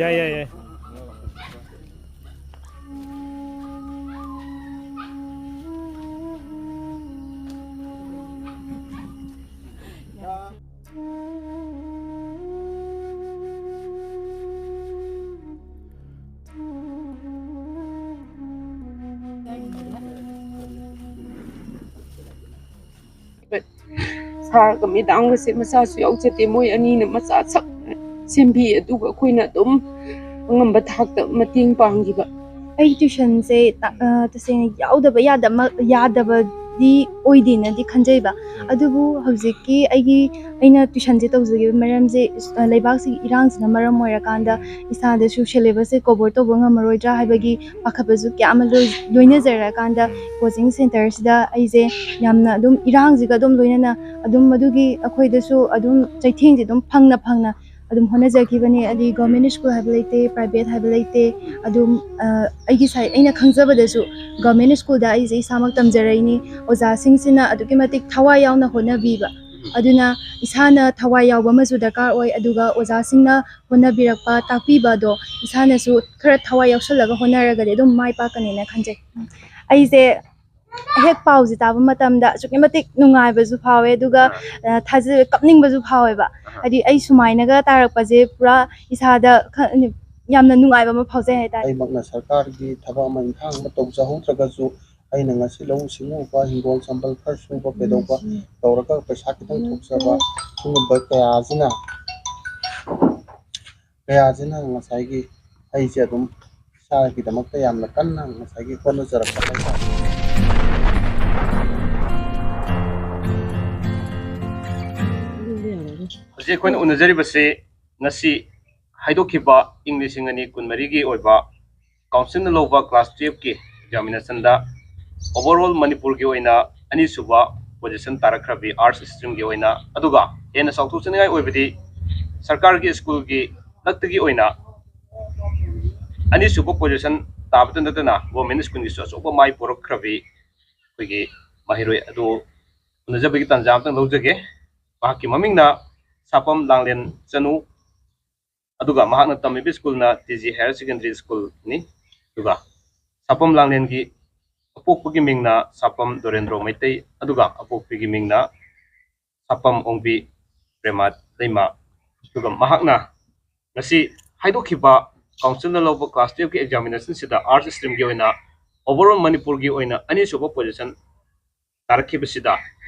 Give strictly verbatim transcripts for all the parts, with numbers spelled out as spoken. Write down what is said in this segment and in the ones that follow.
ꯌꯥꯏ, ꯌꯥꯏ, ꯌꯥꯏ꯫ ꯁꯥꯔꯒ ꯃꯦꯗꯥꯝꯒꯁꯦ ꯃꯆꯥꯁꯨ ꯌꯥꯎꯖꯗꯦ꯫ ꯃꯣꯏ ꯑꯅꯤꯅ ꯃꯆꯥ ꯁꯛ ꯁꯦꯝꯕꯤ꯫ ꯑꯗꯨꯒ ꯑꯩꯈꯣꯏꯅ ꯑꯗꯨꯝ ꯑꯉꯝꯕ ꯊꯥꯛꯇ ꯃꯇꯦꯡ ꯄꯥꯡꯈꯤꯕ꯫ ꯑꯩ ꯇ꯭ꯌꯨꯁꯟꯁꯦ ꯇ-, ꯑ, ꯇꯁꯦꯡꯅ ꯌꯥꯎꯗꯕ ꯌꯥꯗꯕ-, ꯌꯥꯗꯕꯗꯤ ꯑꯣꯏꯗꯦꯅꯗꯤ ꯈꯟꯖꯩꯕ꯫ ꯑꯗꯨꯕꯨ ꯍꯧꯖꯤꯛꯀꯤ ꯑꯩꯒꯤ, ꯑꯩꯅ ꯇ꯭ꯌꯨꯁꯟꯁꯦ ꯇꯧꯖꯈꯤꯕ ꯃꯔꯝꯁꯦ, ꯑ, ꯂꯩꯕꯥꯛꯁꯤꯒꯤ ꯏꯔꯥꯡꯁꯤꯅ ꯃꯔꯝ ꯑꯣꯏꯔꯀꯥꯟꯗ ꯏꯁꯥꯗꯁꯨ ꯁꯦꯂꯦꯕꯁꯁꯦ ꯀꯣꯚꯔ ꯇꯧꯕ ꯉꯝꯃꯔꯣꯏꯗ꯭ꯔꯥ ꯍꯥꯏꯕꯒꯤ ꯄꯥꯈꯠꯄꯁꯨ ꯀꯌꯥ ꯑꯃ ꯂꯣꯏ-, ꯂꯣꯏꯅꯖꯔꯀꯥꯟꯗ ꯀꯣꯆꯤꯡ ꯁꯦꯟꯇꯔꯁꯤꯗ ꯑꯩꯁꯦ ꯌꯥꯝꯅ ꯑꯗꯨꯝ ꯏꯔꯥꯡꯁꯤꯒ ꯑꯗꯨꯝ ꯂꯣꯏꯅꯅ ꯑꯗꯨꯝ ꯃꯗꯨꯒꯤ ꯑꯩꯈꯣꯏꯗꯁꯨ ꯑꯗꯨꯝ ꯆꯩꯊꯦꯡꯁꯦ ꯑꯗꯨꯝ ꯐꯪꯅ ꯐꯪꯅ ꯑꯗꯨꯝ ꯍꯣꯠꯅꯖꯈꯤꯕꯅꯤ꯫ ꯑꯗꯩ ꯒꯣꯔꯃꯦꯟ ꯁ꯭ꯀꯨꯜ ꯍꯥꯏꯕ ꯂꯩꯇꯦ, ꯄ꯭ꯔꯥꯏꯚꯦꯠ ꯍꯥꯏꯕ ꯂꯩꯇꯦ꯫ ꯑꯗꯨꯝ, ꯑ, ꯑꯩꯒꯤ ꯁꯥꯏ-, ꯑꯩꯅ ꯈꯪꯖꯕꯗꯁꯨ ꯒꯣꯔꯃꯦꯟ ꯁ꯭ꯀꯨꯜꯗ ꯑꯩꯁꯦ ꯏꯁꯥꯃꯛ ꯇꯝꯖꯔꯛꯏꯅꯤ꯫ ꯑꯣꯖꯥꯁꯤꯡꯁꯤꯅ ꯑꯗꯨꯛꯀꯤ ꯃꯇꯤꯛ ꯊꯋꯥꯏ ꯌꯥꯎꯅ ꯍꯣꯠꯅꯕꯤꯕ꯫ ꯑꯗꯨꯅ ꯏꯁꯥꯅ ꯊꯋꯥꯏ ꯌꯥꯎꯕ ꯑꯃꯁꯨ ꯗꯔꯀꯥꯔ ꯑꯣꯏ꯫ ꯑꯗꯨꯒ ꯑꯣꯖꯥꯁꯤꯡꯅ ꯍꯣꯠꯅꯕꯤꯔꯛꯄ, ꯇꯥꯛꯄꯤꯕ ꯑꯗꯣ ꯏꯁꯥꯅꯁꯨ ꯈꯔ ꯊꯋꯥꯏ ꯌꯥꯎꯁꯜꯂꯒ ꯍꯣꯠꯅꯔꯒꯗꯤ ꯑꯗꯨꯝ ꯃꯥꯏ ꯄꯥꯛꯀꯅꯦꯅ ꯈꯟꯖꯩ꯫ ꯑꯩꯁꯦ ꯍꯦꯛ ꯄꯥꯎꯁꯦ ꯇꯥꯕ ꯃꯇꯝꯗ ꯑꯁꯨꯛꯀꯤ ꯃꯇꯤꯛ ꯅꯨꯡꯉꯥꯏꯕꯁꯨ ꯐꯥꯎꯋꯦ, ꯑꯗꯨꯒ, ꯑ, ꯊꯥꯖ-, ꯀꯞꯅꯤꯡꯕꯁꯨ ꯐꯥꯎꯋꯦꯕ꯫ ꯍꯥꯏꯗꯤ ꯑꯩ ꯁꯨꯃꯥꯏꯅꯒ ꯇꯥꯔꯛꯄꯁꯦ ꯄꯨꯔꯥ ꯏꯁꯥꯗ ꯈ-, ꯌꯥꯝꯅ ꯅꯨꯡꯉꯥꯏꯕ ꯑꯃ ꯐꯥꯎꯖꯩ ꯍꯥꯏꯇꯥꯔꯦ꯫ ꯑꯩꯃꯛꯅ ꯁꯔꯀꯥꯔꯒꯤ ꯊꯕꯛ ꯑꯃ ꯏꯪꯈꯥꯡ ꯑꯃ ꯇꯧꯖꯍꯧꯗ꯭ꯔꯒꯁꯨ, ꯑꯩꯅ ꯉꯁꯤ ꯂꯧꯎ ꯁꯤꯡꯎꯕ, ꯍꯤꯡꯒꯣꯜ ꯁꯝꯕꯜ ꯈꯔ ꯁꯨꯕ ꯀꯩꯗꯧꯕ ꯇꯧꯔꯒ ꯄꯩꯁꯥ ꯈꯤꯇꯪ ꯊꯣꯛꯆꯕ, ꯁꯤꯒꯨꯝꯕ ꯀꯌꯥꯁꯤꯅ, ꯀꯌꯥꯁꯤꯅ ꯉꯁꯥꯏꯒꯤ ꯑꯩꯁꯦ ꯑꯗꯨꯝ ꯏꯁꯥꯒꯤꯗꯃꯛꯇ ꯌꯥꯝꯅ ꯀꯟꯅ ꯉꯁꯥꯏꯒꯤ ꯍꯣꯠꯅꯖꯔꯛꯄ ꯍꯥꯏꯇꯥꯔꯦ꯫ ꯍꯧꯖꯤꯛ ꯑꯩꯈꯣꯏꯅ ꯎꯅꯖꯔꯤꯕꯁꯤ ꯉꯁꯤ ꯍꯥꯏꯗꯣꯛꯈꯤꯕ ꯏꯪ ꯂꯤꯁꯤꯡ ꯑꯅꯤ ꯀꯨꯟꯃꯔꯤꯒꯤ ꯑꯣꯏꯕ ꯀꯥꯎꯟꯁꯤꯜꯅ ꯂꯧꯕ ꯀ꯭ꯂꯥꯁ ꯇꯨꯌꯦꯜꯐꯀꯤ ꯑꯦꯛꯖꯥꯃꯤꯅꯦꯁꯟꯗ overall ꯃꯅꯤꯄꯨꯔꯒꯤ ꯑꯣꯏꯅ ꯑꯅꯤꯁꯨꯕ ꯄꯣꯖꯤꯁꯟ ꯇꯥꯔꯛꯈ꯭ꯔꯕꯤ ꯑꯥꯔꯠꯁ ꯁ꯭ꯇ꯭ꯔꯤꯝꯒꯤ ꯑꯣꯏꯅ, ꯑꯗꯨꯒ ꯍꯦꯟꯅ ꯆꯥꯎꯊꯣꯛꯆꯅꯤꯡꯉꯥꯏ ꯑꯣꯏꯕꯗꯤ ꯁꯔꯀꯥꯔꯒꯤ ꯁ꯭ꯀꯨꯜꯒꯤ ꯂꯛꯇꯒꯤ ꯑꯣꯏꯅ ꯑꯅꯤꯁꯨꯕ ꯄꯣꯖꯤꯁꯟ ꯇꯥꯕꯇ ꯅꯠꯇꯅ ꯒꯣꯔꯃꯦꯟ ꯁ꯭ꯀꯨꯜꯒꯤꯁꯨ ꯑꯆꯧꯕ ꯃꯥꯏ ꯄꯨꯔꯛꯈ꯭ꯔꯕꯤ ꯑꯩꯈꯣꯏꯒꯤ ꯃꯍꯩꯔꯣꯏ ꯑꯗꯨ ꯎꯅꯖꯕꯒꯤ ꯇꯥꯟꯖꯥ ꯑꯃꯇꯪ ꯂꯧꯖꯒꯦ꯫ ꯃꯍꯥꯛꯀꯤ ꯃꯃꯤꯡꯅ ꯁꯥꯄꯝ ꯂꯥꯡꯂꯦꯟ ꯆꯅꯨ꯫ ꯑꯗꯨꯒ ꯃꯍꯥꯛꯅ ꯇꯝꯃꯤꯕ ꯁ꯭ꯀꯨꯜꯅ ꯇꯤ ꯖꯤ ꯍꯥꯌꯔ ꯁꯦꯀꯦꯟꯗꯔꯤ ꯁ꯭ꯀꯨꯜꯅꯤ꯫ ꯑꯗꯨꯒ ꯁꯥꯄꯝ ꯂꯥꯡꯂꯦꯟꯒꯤ ꯑꯄꯣꯛꯄꯒꯤ ꯃꯤꯡꯅ ꯁꯥꯄꯝ ꯗꯣꯔꯦꯟꯗ꯭ꯔꯣ ꯃꯩꯇꯩ, ꯑꯗꯨꯒ ꯑꯄꯣꯛꯄꯤꯒꯤ ꯃꯤꯡꯅ ꯁꯥꯄꯝ ꯑꯣꯡꯕꯤ ꯄ꯭ꯔꯦꯃ ꯂꯩꯃ꯫ ꯑꯗꯨꯒ ꯃꯍꯥꯛꯅ ꯉꯁꯤ ꯍꯥꯏꯗꯣꯛꯈꯤꯕ ꯀꯥꯎꯟꯁꯤꯜꯅ ꯂꯧꯕ ꯀ꯭ꯂꯥꯁ ꯇꯨꯌꯦꯜꯐꯀꯤ ꯑꯦꯛꯖꯥꯃꯤꯅꯦꯁꯟꯁꯤꯗ ꯑꯥꯔꯠꯁ ꯁ꯭ꯇ꯭ꯔꯤꯝꯒꯤ ꯑꯣꯏꯅ ꯑꯣꯚꯔꯑꯣꯜ ꯃꯅꯤꯄꯨꯔꯒꯤ ꯑꯣꯏꯅ ꯑꯅꯤꯁꯨꯕ ꯄꯣꯖꯤꯁꯟ ꯇꯥꯔꯛꯈꯤꯕꯁꯤꯗ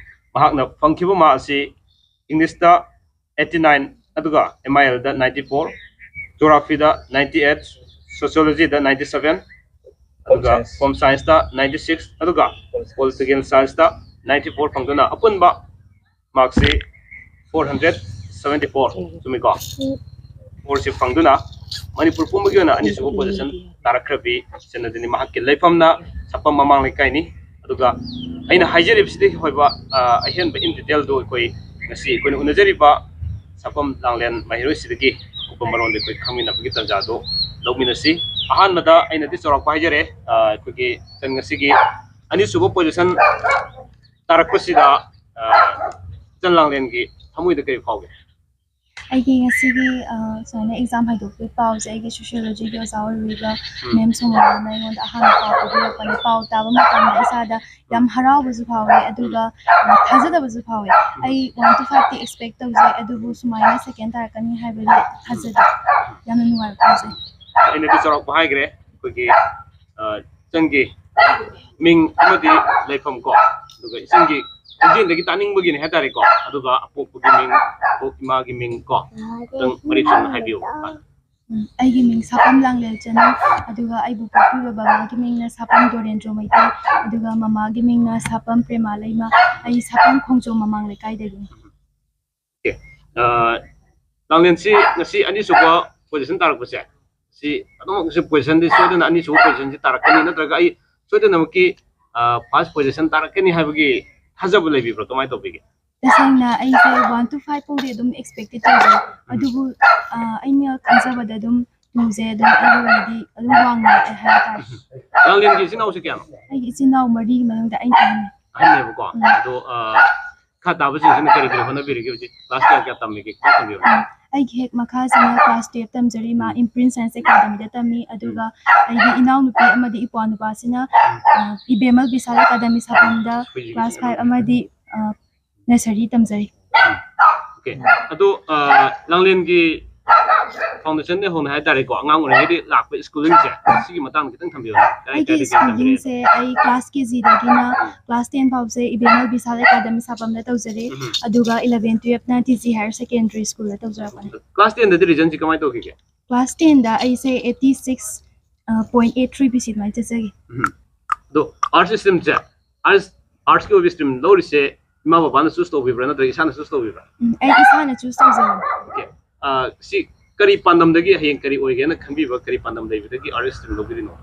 ꯃꯍꯥꯛꯅ ꯐꯪꯈꯤꯕ ꯃꯥꯔꯛ ꯑꯁꯤ ꯏꯪꯂꯤꯁꯇ ꯑꯩꯠꯇꯤ ꯅꯥꯏꯟ, ꯑꯗꯨꯒ ꯑꯦꯝ ꯑꯥꯏ ꯑꯦꯜꯗ ꯅꯥꯏꯟꯇꯤ ꯐꯣꯔ, ꯖꯣꯒ꯭ꯔꯥꯐꯤꯗ ꯅꯥꯏꯟꯇꯤ ꯑꯩꯠ, ꯁꯣꯁꯤꯌꯣꯂꯣꯖꯤꯗ ꯅꯥꯏꯟꯇꯤ ꯁꯚꯦꯟ, ꯑꯗꯨꯒ ꯍꯣꯝ ꯁꯥꯏꯟꯁꯇ ꯅꯥꯏꯟꯇꯤ ꯁꯤꯛꯁ, ꯑꯗꯨꯒ ꯄꯣꯂꯤꯇꯤꯀꯦꯜ ꯁꯥꯏꯟꯁꯇ ꯅꯥꯏꯟꯇꯤ ꯐꯣꯔ ꯐꯪꯗꯨꯅ ꯑꯄꯨꯟꯕ ꯃꯥꯔꯛꯁꯤ ꯐꯣꯔ ꯍꯟꯗ꯭ꯔꯦꯠ ꯁꯚꯦꯟꯇꯤ ꯐꯣꯔ, ꯆꯨꯝꯃꯤꯀꯣ? ꯐꯣꯔꯁꯤ ꯐꯪꯗꯨꯅ ꯃꯅꯤꯄꯨꯔ ꯄꯨꯝꯕꯒꯤ ꯑꯣꯏꯅ ꯑꯅꯤꯁꯨꯕ ꯄꯣꯖꯤꯁꯟ ꯇꯥꯔꯛꯈ꯭ꯔꯕꯤ ꯁꯦꯅꯥꯗꯤꯅꯤ꯫ ꯃꯍꯥꯛꯀꯤ ꯂꯩꯐꯝꯅ ꯁꯥꯄꯝ ꯃꯃꯥꯡ ꯂꯩꯀꯥꯏꯅꯤ꯫ ꯑꯗꯨꯒ ꯑꯩꯅ ꯍꯥꯏꯖꯔꯤꯕꯁꯤꯗꯒꯤ ꯑꯣꯏꯕ, ꯑ, ꯑꯍꯦꯟꯕ ꯏꯟ ꯗꯤꯇꯦꯜꯗꯨ ꯑꯩꯈꯣꯏ ꯉꯁꯤ ꯑꯩꯈꯣꯏꯅ ꯎꯅꯖꯔꯤꯕ ꯁꯥꯄꯝ ꯂꯥꯡꯂꯦꯟ ꯃꯍꯩꯔꯣꯏꯁꯤꯗꯒꯤ ꯑꯀꯨꯞꯄ ꯃꯔꯣꯟꯗ ꯑꯩꯈꯣꯏ ꯈꯪꯃꯤꯟꯅꯕꯒꯤ ꯇꯥꯟꯖꯥꯗꯨ ꯂꯧꯃꯤꯟꯅꯁꯤ꯫ ꯑꯍꯥꯟꯕꯗ ꯑꯩꯅꯗꯤ ꯆꯥꯎꯔꯥꯛꯄ ꯍꯥꯏꯖꯔꯦ, ꯑ, ꯑꯩꯈꯣꯏꯒꯤ ꯏꯆꯟ ꯉꯁꯤꯒꯤ ꯑꯅꯤꯁꯨꯕ ꯄꯣꯖꯤꯁꯟ ꯇꯥꯔꯛꯄꯁꯤꯗ, ꯑ, ꯏꯆꯟ ꯂꯥꯡꯂꯦꯟꯒꯤ ꯊꯃꯣꯏꯗ ꯀꯔꯤ ꯐꯥꯎꯒꯦ? ꯑꯩꯒꯤ ꯉꯁꯤꯒꯤ, ꯑ, ꯁꯨꯃꯥꯏꯅ ꯑꯦꯛꯖꯥꯝ ꯍꯥꯏꯗꯣꯛꯄꯒꯤ ꯄꯥꯎꯁꯦ ꯑꯩꯒꯤ ꯁꯣꯁꯤꯌꯣꯂꯣꯖꯤꯒꯤ ꯑꯣꯖꯥ ꯑꯣꯏꯔꯤꯕ ꯎꯝ꯫ ꯃꯦꯝ ꯁꯣꯃꯣꯂꯥꯅ ꯑꯩꯉꯣꯟꯗ ꯑꯍꯥꯟꯕ ꯄꯥꯎ ꯄꯤꯕꯤꯔꯛꯄꯅꯦ꯫ ꯄꯥꯎ ꯇꯥꯕ ꯃꯇꯝꯗ ꯏꯁꯥꯗ ꯌꯥꯝ ꯍꯔꯥꯎꯕꯁꯨ ꯐꯥꯎꯋꯦ, ꯑꯗꯨꯒ, ꯑ, ꯊꯥꯖꯗꯕꯁꯨ ꯐꯥꯎꯋꯦ꯫ ꯑꯩ ꯋꯥꯟ ꯇꯨ ꯐꯥꯏꯚꯇꯤ ꯑꯦꯛꯁꯄꯦꯛ ꯇꯧꯖꯩ, ꯑꯗꯨꯕꯨ ꯁꯨꯃꯥꯏꯅ ꯁꯦꯀꯦꯟ ꯇꯥꯔꯛꯀꯅꯤ ꯍꯥꯏꯕꯗꯤ ꯊꯥꯖꯗꯦ꯫ ꯌꯥꯝꯅ ꯅꯨꯡꯉꯥꯏꯕ ꯐꯥꯎꯖꯩ꯫ ꯑꯩꯅꯗꯤ ꯆꯥꯎꯔꯥꯛꯄ ꯍꯥꯏꯈ꯭ꯔꯦ꯫ ꯑꯩꯈꯣꯏꯒꯤ, ꯑ, ꯏꯆꯟꯒꯤ ꯃꯤꯡ ꯑꯃꯗꯤ ꯂꯩꯐꯝ ꯀꯣ, ꯑꯗꯨꯒ ꯏꯆꯟꯒꯤ ꯈꯣꯟꯖꯦꯜꯗꯒꯤ ꯇꯥꯅꯤꯡꯕꯒꯤꯅꯦ ꯍꯥꯏꯇꯥꯔꯦꯀꯣ, ꯑꯗꯨꯒ ꯑꯄꯣꯛꯄꯒꯤ ꯃꯤꯡ, ꯑꯄꯣꯛ ꯏꯃꯥꯒꯤ ꯃꯤꯡ ꯀꯣ, ꯈꯤꯇꯪ ꯃꯔꯤꯛ ꯆꯨꯝꯅ ꯍꯥꯏꯕꯤꯌꯨ꯫ ꯎꯝ, ꯑꯩꯒꯤ ꯃꯤꯡ ꯁꯥꯄꯝ ꯂꯥꯡꯂꯦꯟ ꯆꯅꯨ, ꯑꯗꯨꯒ ꯑꯩꯕꯨ ꯄꯣꯛꯄꯤꯕ ꯕꯕꯥꯒꯤ ꯃꯤꯡꯅ ꯁꯥꯄꯝ ꯗꯣꯔꯦꯟꯗ꯭ꯔꯣ ꯃꯩꯇꯩ, ꯑꯗꯨꯒ ꯃꯃꯥꯒꯤ ꯃꯤꯡꯅ ꯁꯥꯄꯝ ꯄ꯭ꯔꯦꯃꯥ ꯂꯩꯃ꯫ ꯑꯩ ꯁꯥꯄꯝ ꯈꯣꯡꯖꯣꯝ ꯃꯃꯥꯡ ꯂꯩꯀꯥꯏꯗꯒꯤꯅꯤ꯫ ꯑꯣꯀꯦ꯫ ꯑ, ꯂꯥꯡꯂꯦꯟꯁꯤ ꯉꯁꯤ ꯑꯅꯤꯁꯨꯕ ꯄꯣꯖꯤꯁꯟ ꯇꯥꯔꯛꯄꯁꯦ, ꯁꯤ ꯑꯗꯨꯃꯛ ꯁꯤ ꯄꯣꯖꯤꯁꯟꯗꯤ ꯁꯣꯏꯗꯅ ꯑꯅꯤꯁꯨꯕ ꯄꯣꯖꯤꯁꯟꯁꯤ ꯇꯥꯔꯛꯀꯅꯤ, ꯅꯠꯇ꯭ꯔꯒ ꯑꯩ ꯁꯣꯏꯗꯅꯃꯛꯀꯤ, ꯑ, ꯐꯥꯔꯁ ꯄꯣꯖꯤꯁꯟ ꯇꯥꯔꯛꯀꯅꯤ ꯍꯥꯏꯕꯒꯤ ꯊꯥꯖꯕ ꯂꯩꯕꯤꯕ꯭ꯔꯥ? ꯀꯃꯥꯏꯅ ꯇꯧꯕꯤꯒꯦ? ꯇꯁꯦꯡꯅ ꯑꯩꯁꯦ ꯋꯥꯟ ꯇꯨ ꯐꯥꯏꯚ ꯐꯥꯎꯗꯤ ꯑꯗꯨꯝ ꯑꯦꯛꯁꯄꯦꯛꯇꯦꯠ ꯇꯧꯖꯩ, ꯑꯗꯨꯕꯨ, ꯑ, ꯑꯩꯅ ꯈꯟꯖꯕꯗ ꯑꯗꯨꯝ ꯇꯨꯁꯦ ꯑꯗꯨꯝ ꯑꯩꯒꯤ ꯑꯣꯏꯅꯗꯤ ꯑꯗꯨꯝ ꯋꯥꯡꯅ ꯂꯥꯛꯑꯦ ꯍꯥꯏꯕ ꯇꯥꯔꯦ꯫ ꯂꯥꯡꯂꯦꯟꯒꯤ ꯏꯆꯤꯟ ꯏꯅꯥꯎꯁꯦ ꯀꯌꯥꯅꯣ? ꯑꯩꯒꯤ ꯏꯆꯤꯟ ꯏꯅꯥꯎ ꯃꯔꯤꯒꯤ ꯃꯅꯨꯡꯗ ꯑꯩꯅ ꯑꯍꯟꯅꯤ꯫ ꯑꯍꯟꯅꯦꯕꯀꯣ? ꯎꯝ꯫ ꯑꯗꯣ, ꯑ, ꯃꯈꯥ ꯇꯥꯕꯁꯤꯡꯁꯤꯅ ꯀꯔꯤ ꯀꯔꯤ ꯍꯣꯠꯅꯕꯤꯔꯤꯒꯦ ꯍꯧꯖꯤꯛ? ꯀ꯭ꯂꯥꯁ ꯀꯌꯥ ꯀꯌꯥ ꯇꯝꯃꯤꯒꯦ? ꯈꯤꯇꯪ ꯊꯝꯕꯤꯌꯨ꯫ ꯎꯝ꯫ ꯑꯩꯒꯤ ꯍꯦꯛ ꯃꯈꯥꯁꯤꯅ class twelve ꯇꯝꯖꯔꯤ, ꯃꯥ ꯎꯝ꯫ Imprints Science Academyꯗ ꯇꯝꯃꯤ, ꯑꯗꯨꯒ ꯎꯝ꯫ ꯑꯩꯒꯤ ꯏꯅꯥꯎꯅꯨꯄꯤ ꯑꯃꯗꯤ ꯏꯄ꯭ꯋꯥꯅꯨꯄꯥꯁꯤꯅ, ꯎꯝ꯫ ꯑ, ꯏꯕꯦꯝꯃ ꯕꯤꯁꯥꯜ ꯑꯦꯀꯥꯗꯃꯤ ꯁꯥꯄꯝꯗ ꯑꯩꯈꯣꯏꯒꯤ class five ꯑꯃꯗꯤ, ꯑ, nursery ꯇꯝꯖꯔꯤ꯫ Okay. ꯑꯗꯣ, ꯑ, ꯂꯥꯡꯂꯦꯟꯒꯤ foundationꯗꯒꯤ ꯍꯧꯅ ꯍꯥꯏꯇꯥꯔꯦꯀꯣ, ꯑꯉꯥꯡ ꯑꯣꯏꯔꯤꯉꯩꯗꯒꯤ ꯂꯥꯛꯄ schooling ꯁꯦ, ꯁꯤꯒꯤ ꯃꯇꯥꯡꯗ ꯈꯤꯇꯪ ꯊꯝꯕꯤꯌꯨꯅꯦ꯫ ꯀꯥꯏ ꯑꯩꯒꯤ ꯀꯥꯏꯗꯒꯤ ꯇꯝꯕꯤꯔꯦ? Schoolingꯁꯦ ꯑꯩ class KGꯗꯒꯤꯅ ꯎꯝ꯫ Class ten ꯐꯥꯎꯁꯦ ꯏꯕꯦꯝꯃ ꯕꯤꯁꯥꯜ ꯑꯦꯀꯥꯗꯃꯤ ꯁꯥꯄꯝꯗ ꯇꯧꯖꯔꯦ꯫ ꯎꯝ꯫ ꯑꯗꯨꯒ eleven twelveꯅ TG Higher Secondary Schoolꯗ ꯇꯧꯖꯔꯛꯄꯅꯦ꯫ Class tenꯗꯗꯤ resultꯁꯤ ꯀꯃꯥꯏꯅ ꯇꯧꯈꯤꯒꯦ? Class tenꯗ ꯑꯩꯁꯦ eighty six point eight three ꯄꯤ ꯁꯤ ꯑꯗꯨꯃꯥꯏꯅ ꯆꯠꯆꯈꯤ꯫ ꯎꯝ꯫ ꯑꯗꯣ arts streamꯁꯦ, arts, artsꯀꯤ ꯑꯣꯏꯕ stream ꯂꯧꯔꯤꯁꯦ ꯏꯃꯥ ꯕꯕꯥꯅ choose ꯇꯧꯕꯤꯕ꯭ꯔꯥ, ꯅꯠꯇ꯭ꯔꯒ ꯏꯁꯥꯅ choose ꯇꯧꯕꯤꯕ꯭ꯔꯥ? ꯎꯝ, ꯑꯩ ꯏꯁꯥꯅ choose ꯇꯧꯖꯕꯅꯤ꯫ Okay. ꯑ, ꯁꯤ ꯀꯔꯤ ꯄꯥꯟꯗꯝꯗꯒꯤ, ꯍꯌꯦꯡ ꯀꯔꯤ ꯑꯣꯏꯒꯦꯅ ꯈꯟꯕꯤꯕ, ꯀꯔꯤ ꯄꯥꯟꯗꯝ ꯂꯩꯕꯗꯒꯤ arts stream ꯂꯧꯕꯤꯔꯤꯅꯣ?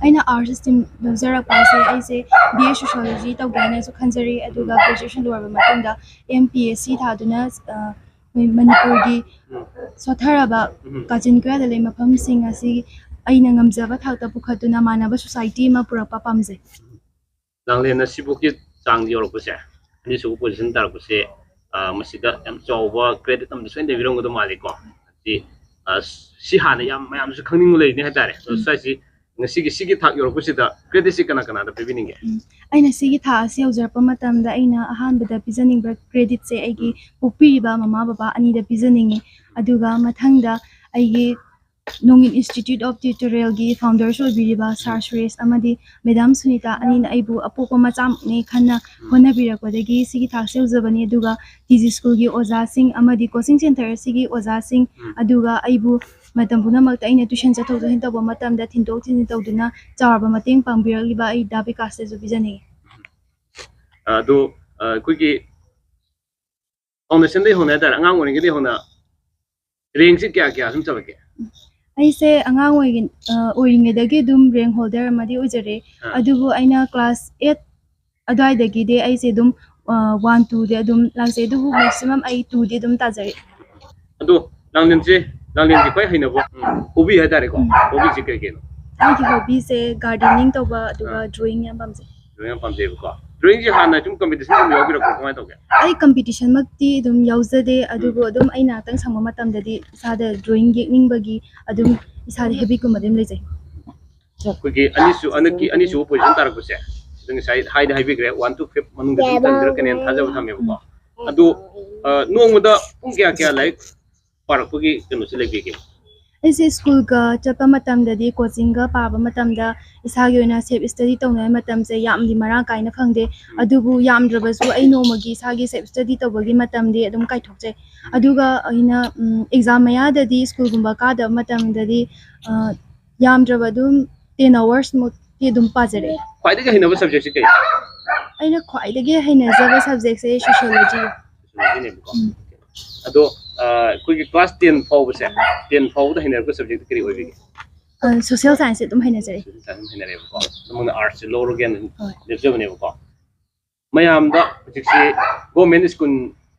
ꯑꯩꯅ arts stream ꯂꯧꯖꯔꯛꯄ ꯍꯥꯏꯁꯦ, ꯑꯩꯁꯦ B A Sociology ꯇꯧꯒꯦ ꯍꯥꯏꯅꯁꯨ ꯈꯟꯖꯔꯤ, ꯑꯗꯨꯒ graduation ꯂꯣꯏꯔꯕ ꯃꯇꯨꯡꯗ M P S C ꯊꯥꯗꯨꯅ, ꯑ, ꯑꯩꯈꯣꯏ ꯃꯅꯤꯄꯨꯔꯒꯤ ꯎꯝ꯫ ꯁꯣꯠꯊꯔꯕ ꯎꯝ꯫ ꯀꯥꯆꯤꯟ ꯀꯣꯌꯥꯗ ꯂꯩ ꯃꯐꯝꯁꯤꯡ ꯑꯁꯤ ꯑꯩꯅ ꯉꯝꯖꯕ ꯊꯥꯛꯇ ꯄꯨꯈꯠꯇꯨꯅ ꯃꯥꯟꯅꯕ society ꯑꯃ ꯄꯨꯔꯛꯄ ꯄꯥꯝꯖꯩ꯫ ꯂꯥꯡꯂꯦꯟꯅ ꯁꯤꯐꯥꯎꯒꯤ ꯆꯥꯡ ꯌꯧꯔꯛꯄꯁꯦ, ꯑꯅꯤꯁꯨꯕ position ꯇꯥꯔꯛꯄꯁꯦ, ꯑ, ꯃꯁꯤꯗ ꯌꯥꯝ ꯆꯥꯎꯕ credit ꯑꯃꯗꯤ ꯁꯣꯏꯗꯅ ꯂꯩꯕꯤꯔꯝꯒꯗꯧ ꯃꯥꯜꯂꯤꯀꯣ꯫ ꯍꯥꯏꯗꯤ, ꯑ, ꯁꯤ ꯍꯥꯟꯅ ꯌꯥꯝ ꯃꯌꯥꯝꯁꯨ ꯈꯪꯅꯤꯡꯕ ꯂꯩꯔꯤꯅꯤ ꯍꯥꯏꯇꯥꯔꯦ꯫ ꯑꯗꯣ ꯎꯝ꯫ ꯁ꯭ꯋꯥꯏꯁꯤ ꯉꯁꯤꯒꯤ ꯁꯤꯒꯤ ꯊꯥꯛ ꯌꯧꯔꯛꯄꯁꯤꯗ creditꯁꯤ ꯀꯅꯥ ꯀꯅꯥꯗ ꯄꯤꯕꯤꯅꯤꯡꯒꯦ? ꯎꯝ꯫ ꯑꯩꯅ ꯁꯤꯒꯤ ꯊꯥꯛ ꯑꯁꯤ ꯌꯧꯖꯔꯛꯄ ꯃꯇꯝꯗ ꯑꯩꯅ ꯑꯍꯥꯟꯕꯗ ꯄꯤꯖꯅꯤꯡꯕ creditꯁꯦ ꯑꯩꯒꯤ ꯎꯝ꯫ ꯄꯣꯛꯄꯤꯔꯤꯕ ꯃꯃꯥ ꯕꯕꯥ ꯑꯅꯤꯗ ꯄꯤꯖꯅꯤꯡꯉꯤ꯫ ꯑꯗꯨꯒ ꯃꯊꯪꯗ ꯑꯩꯒꯤ ꯅꯣꯡꯏꯟ Institute of Tutorialꯒꯤ founders ꯑꯣꯏꯕꯤꯔꯤꯕ Sir ꯎꯝ꯫ ꯁꯨꯔꯦꯁ ꯑꯃꯗꯤ Madam ꯁꯨꯅꯤꯇꯥ ꯑꯅꯤꯅ ꯑꯩꯕꯨ ꯑꯄꯣꯛꯄ ꯃꯆꯥꯃꯛꯅꯤ ꯈꯟꯅ ꯎꯝ꯫ ꯍꯣꯠꯅꯕꯤꯔꯛꯄꯗꯒꯤ ꯁꯤꯒꯤ ꯊꯥꯛꯁꯦ ꯌꯧꯖꯕꯅꯤ꯫ ꯑꯗꯨꯒ TG Schoolꯒꯤ ꯑꯣꯖꯥꯁꯤꯡ ꯑꯃꯗꯤ coaching centre ꯑꯁꯤꯒꯤ ꯑꯣꯖꯥꯁꯤꯡ, ꯎꯝ꯫ ꯑꯗꯨꯒ ꯑꯩꯕꯨ ꯃꯇꯝ ꯄꯨꯝꯅꯃꯛꯇ ꯑꯩꯅ tuition ꯆꯠꯊꯣꯛ ꯆꯠꯁꯤꯟ ꯇꯧꯕ ꯃꯇꯝꯗ ꯊꯤꯟꯗꯣꯛ ꯊꯤꯟꯖꯤꯟ ꯇꯧꯗꯨꯅ ꯆꯥꯎꯔꯕ ꯃꯇꯦꯡ ꯄꯥꯡꯕꯤꯔꯛꯂꯤꯕ ꯑꯩ ꯗꯥ ꯕꯤꯀꯥꯁꯇꯁꯨ ꯄꯤꯖꯅꯤꯡꯏ꯫ ꯑꯗꯣ, ꯑ, ꯑꯩꯈꯣꯏꯒꯤ foundationꯗꯒꯤ ꯍꯧꯅ ꯍꯥꯏꯇꯥꯔꯦ, ꯑꯉꯥꯡ ꯑꯣꯏꯔꯤꯉꯩꯗꯒꯤ ꯍꯧꯅ rankꯁꯤ ꯀꯌꯥ ꯀꯌꯥ ꯁꯨꯝ ꯆꯠꯂꯛꯀꯦ? ꯑꯩꯁꯦ ꯑꯉꯥꯡ ꯑꯣꯏꯔꯤ-, ꯑ, ꯑꯣꯏꯔꯤꯉꯩꯗꯒꯤ ꯑꯗꯨꯝ rank holder ꯑꯃꯗꯤ ꯑꯣꯏꯖꯔꯦ꯫ ꯑꯥ꯫ ꯑꯗꯨꯕꯨ ꯑꯩꯅ class eight ꯑꯗꯨꯋꯥꯏꯗꯒꯤꯗꯤ ꯑꯩꯁꯦ ꯑꯗꯨꯝ, ꯑ, one twoꯗꯤ ꯑꯗꯨꯝ ꯂꯥꯛꯆꯩ, ꯑꯗꯨꯕꯨ maximum ꯑꯩ twoꯗꯤ ꯑꯗꯨꯝ ꯇꯥꯖꯔꯛꯑꯦ꯫ ꯑꯗꯣ ꯂꯥꯡꯂꯦꯟꯁꯦ, ꯂꯥꯡꯂꯦꯟꯒꯤ ꯈ꯭ꯋꯥꯏ ꯍꯩꯅꯕ, ꯎꯝ, hobby ꯍꯥꯏꯇꯥꯔꯦꯀꯣ, ꯎꯝ꯫ Hobbyꯁꯦ ꯀꯩ ꯀꯩꯅꯣ? ꯑꯩꯒꯤ hobbyꯁꯦ gardening ꯇꯧꯕ, ꯑꯗꯨꯒ ꯑꯥ꯫ Drawing ꯌꯥꯝ ꯄꯥꯝꯖꯩ꯫ Drawing ꯌꯥꯝ ꯄꯥꯝꯖꯩꯕꯀꯣ꯫ ꯗ꯭ꯔꯣꯌꯤꯡꯁꯦ ꯍꯥꯟꯅ ꯁꯨꯝ ꯀꯝꯄꯤꯇꯤꯁꯟꯒꯨꯝꯕ ꯌꯥꯎꯕꯤꯔꯛꯄ꯭ꯔꯣ, ꯀꯃꯥꯏꯅ ꯇꯧꯒꯦ? ꯑꯩ ꯀꯝꯄꯤꯇꯤꯁꯟꯃꯛꯇꯤ ꯑꯗꯨꯝ ꯌꯥꯎꯖꯗꯦ, ꯑꯗꯨꯕꯨ ꯑꯗꯨꯝ ꯑꯩ ꯉꯥꯏꯍꯥꯛꯇꯪ ꯁꯪꯕ ꯃꯇꯝꯗꯗꯤ ꯏꯁꯥꯗ ꯗ꯭ꯔꯣꯌꯤꯡ ꯌꯦꯛꯅꯤꯡꯕꯒꯤ ꯑꯗꯨꯝ ꯏꯁꯥꯗ ꯍꯦꯕꯤꯠꯀꯨꯝꯕ ꯑꯗꯨꯝ ꯂꯩꯖꯩ꯫ ꯑꯩꯈꯣꯏꯒꯤ ꯑꯅꯤꯁꯨ ꯍꯟꯗꯛꯀꯤ ꯑꯅꯤꯁꯨꯕ ꯄꯣꯖꯤꯁꯟ ꯇꯥꯔꯛꯄꯁꯦ, ꯁꯤꯗ ꯉꯁꯥꯏ ꯍꯥꯏꯗꯤ ꯍꯥꯏꯕꯤꯈ꯭ꯔꯦ, ꯋꯥꯟ ꯇꯨ ꯐꯤꯐ ꯃꯅꯨꯡꯗ ꯑꯗꯨꯝ ꯆꯟꯕꯤꯔꯛꯀꯅꯦꯅ ꯊꯥꯖꯕ ꯊꯝꯃꯦꯕꯀꯣ꯫ ꯑꯗꯨ ꯑ, ꯅꯣꯡꯃꯗ ꯄꯨꯡ ꯀꯌꯥ ꯀꯌꯥ ꯂꯥꯏꯔꯤꯛ ꯄꯥꯔꯛꯄꯒꯤ ꯀꯩꯅꯣꯁꯦ ꯂꯩꯕꯤꯒꯦ? ꯑꯩꯁꯦ ꯁ꯭ꯀꯨꯜꯒ ꯆꯠꯄ ꯃꯇꯝꯗꯗꯤ, ꯀꯣꯆꯤꯡꯒ ꯄꯥꯕ ꯃꯇꯝꯗ ꯏꯁꯥꯒꯤ ꯑꯣꯏꯅ ꯁꯦꯜꯐ ꯁ꯭ꯇꯗꯤ ꯇꯧꯅꯉꯥꯏ ꯃꯇꯝꯁꯦ ꯌꯥꯝꯗꯤ ꯃꯔꯥꯡ ꯀꯥꯏꯅ ꯐꯪꯗꯦ꯫ ꯑꯗꯨꯕꯨ ꯌꯥꯝꯗ꯭ꯔꯕꯁꯨ ꯑꯩ ꯅꯣꯡꯃꯒꯤ ꯏꯁꯥꯒꯤ ꯁꯦꯜꯐ ꯁ꯭ꯇꯗꯤ ꯇꯧꯕꯒꯤ ꯃꯇꯝꯗꯤ ꯑꯗꯨꯝ ꯀꯥꯏꯊꯣꯛꯆꯩ꯫ ꯑꯗꯨꯒ ꯑꯩꯅ, ꯎꯝ, ꯑꯦꯛꯖꯥꯝ ꯃꯌꯥꯗꯗꯤ ꯁ꯭ꯀꯨꯜꯒꯨꯝꯕ ꯀꯥꯗꯕ ꯃꯇꯝꯗꯗꯤ, ꯑ, ꯌꯥꯝꯗ꯭ꯔꯕ ꯑꯗꯨꯝ ꯇꯦꯟ ꯑꯋꯥꯔꯁ ꯃꯨꯛꯇꯤ ꯑꯗꯨꯝ ꯄꯥꯖꯔꯛꯑꯦ꯫ ꯈ꯭ꯋꯥꯏꯗꯒꯤ ꯍꯩꯅꯕ ꯁꯕꯖꯦꯛꯁꯦ ꯀꯩ? ꯑꯩꯅ ꯈ꯭ꯋꯥꯏꯗꯒꯤ ꯍꯩꯅꯖꯕ ꯁꯕꯖꯦꯛꯁꯦ ꯁꯣꯁꯤꯌꯣꯂꯣꯖꯤ꯫ ꯁꯣꯁꯤꯌꯣꯂꯣꯖꯤꯅꯦꯕꯀꯣ꯫ ꯎꯝ꯫ ꯑꯗꯣ, ꯑ, ꯑꯩꯈꯣꯏꯒꯤ ꯀ꯭ꯂꯥꯁ ꯇꯦꯟ ꯐꯥꯎꯕꯁꯦ, ꯇꯦꯟ ꯐꯥꯎꯕꯗ ꯍꯩꯅꯔꯛꯄ ꯁꯕꯖꯦꯛꯇꯤ ꯀꯔꯤ ꯑꯣꯏꯕꯤꯒꯦ? ꯑ, ꯁꯣꯁꯤꯌꯦꯜ ꯁꯥꯏꯟꯁꯁꯦ ꯑꯗꯨꯝ ꯍꯩꯅꯖꯔꯛꯑꯦ꯫ ꯁꯣꯁꯤꯌꯦꯜ ꯁꯥꯏꯟꯁ ꯑꯗꯨꯝ ꯍꯩꯅꯔꯛꯑꯦꯕꯀꯣ꯫ ꯁꯣꯝꯅ ꯑꯥꯔꯠꯁꯁꯦ ꯂꯧꯔꯒꯦꯅ ꯍꯣꯏ꯫ ꯂꯦꯞꯆꯕꯅꯦꯕꯀꯣ꯫ ꯃꯌꯥꯝꯗ ꯍꯧꯖꯤꯛꯁꯤ ꯒꯣꯔꯃꯦꯟ ꯁ꯭ꯀꯨꯜ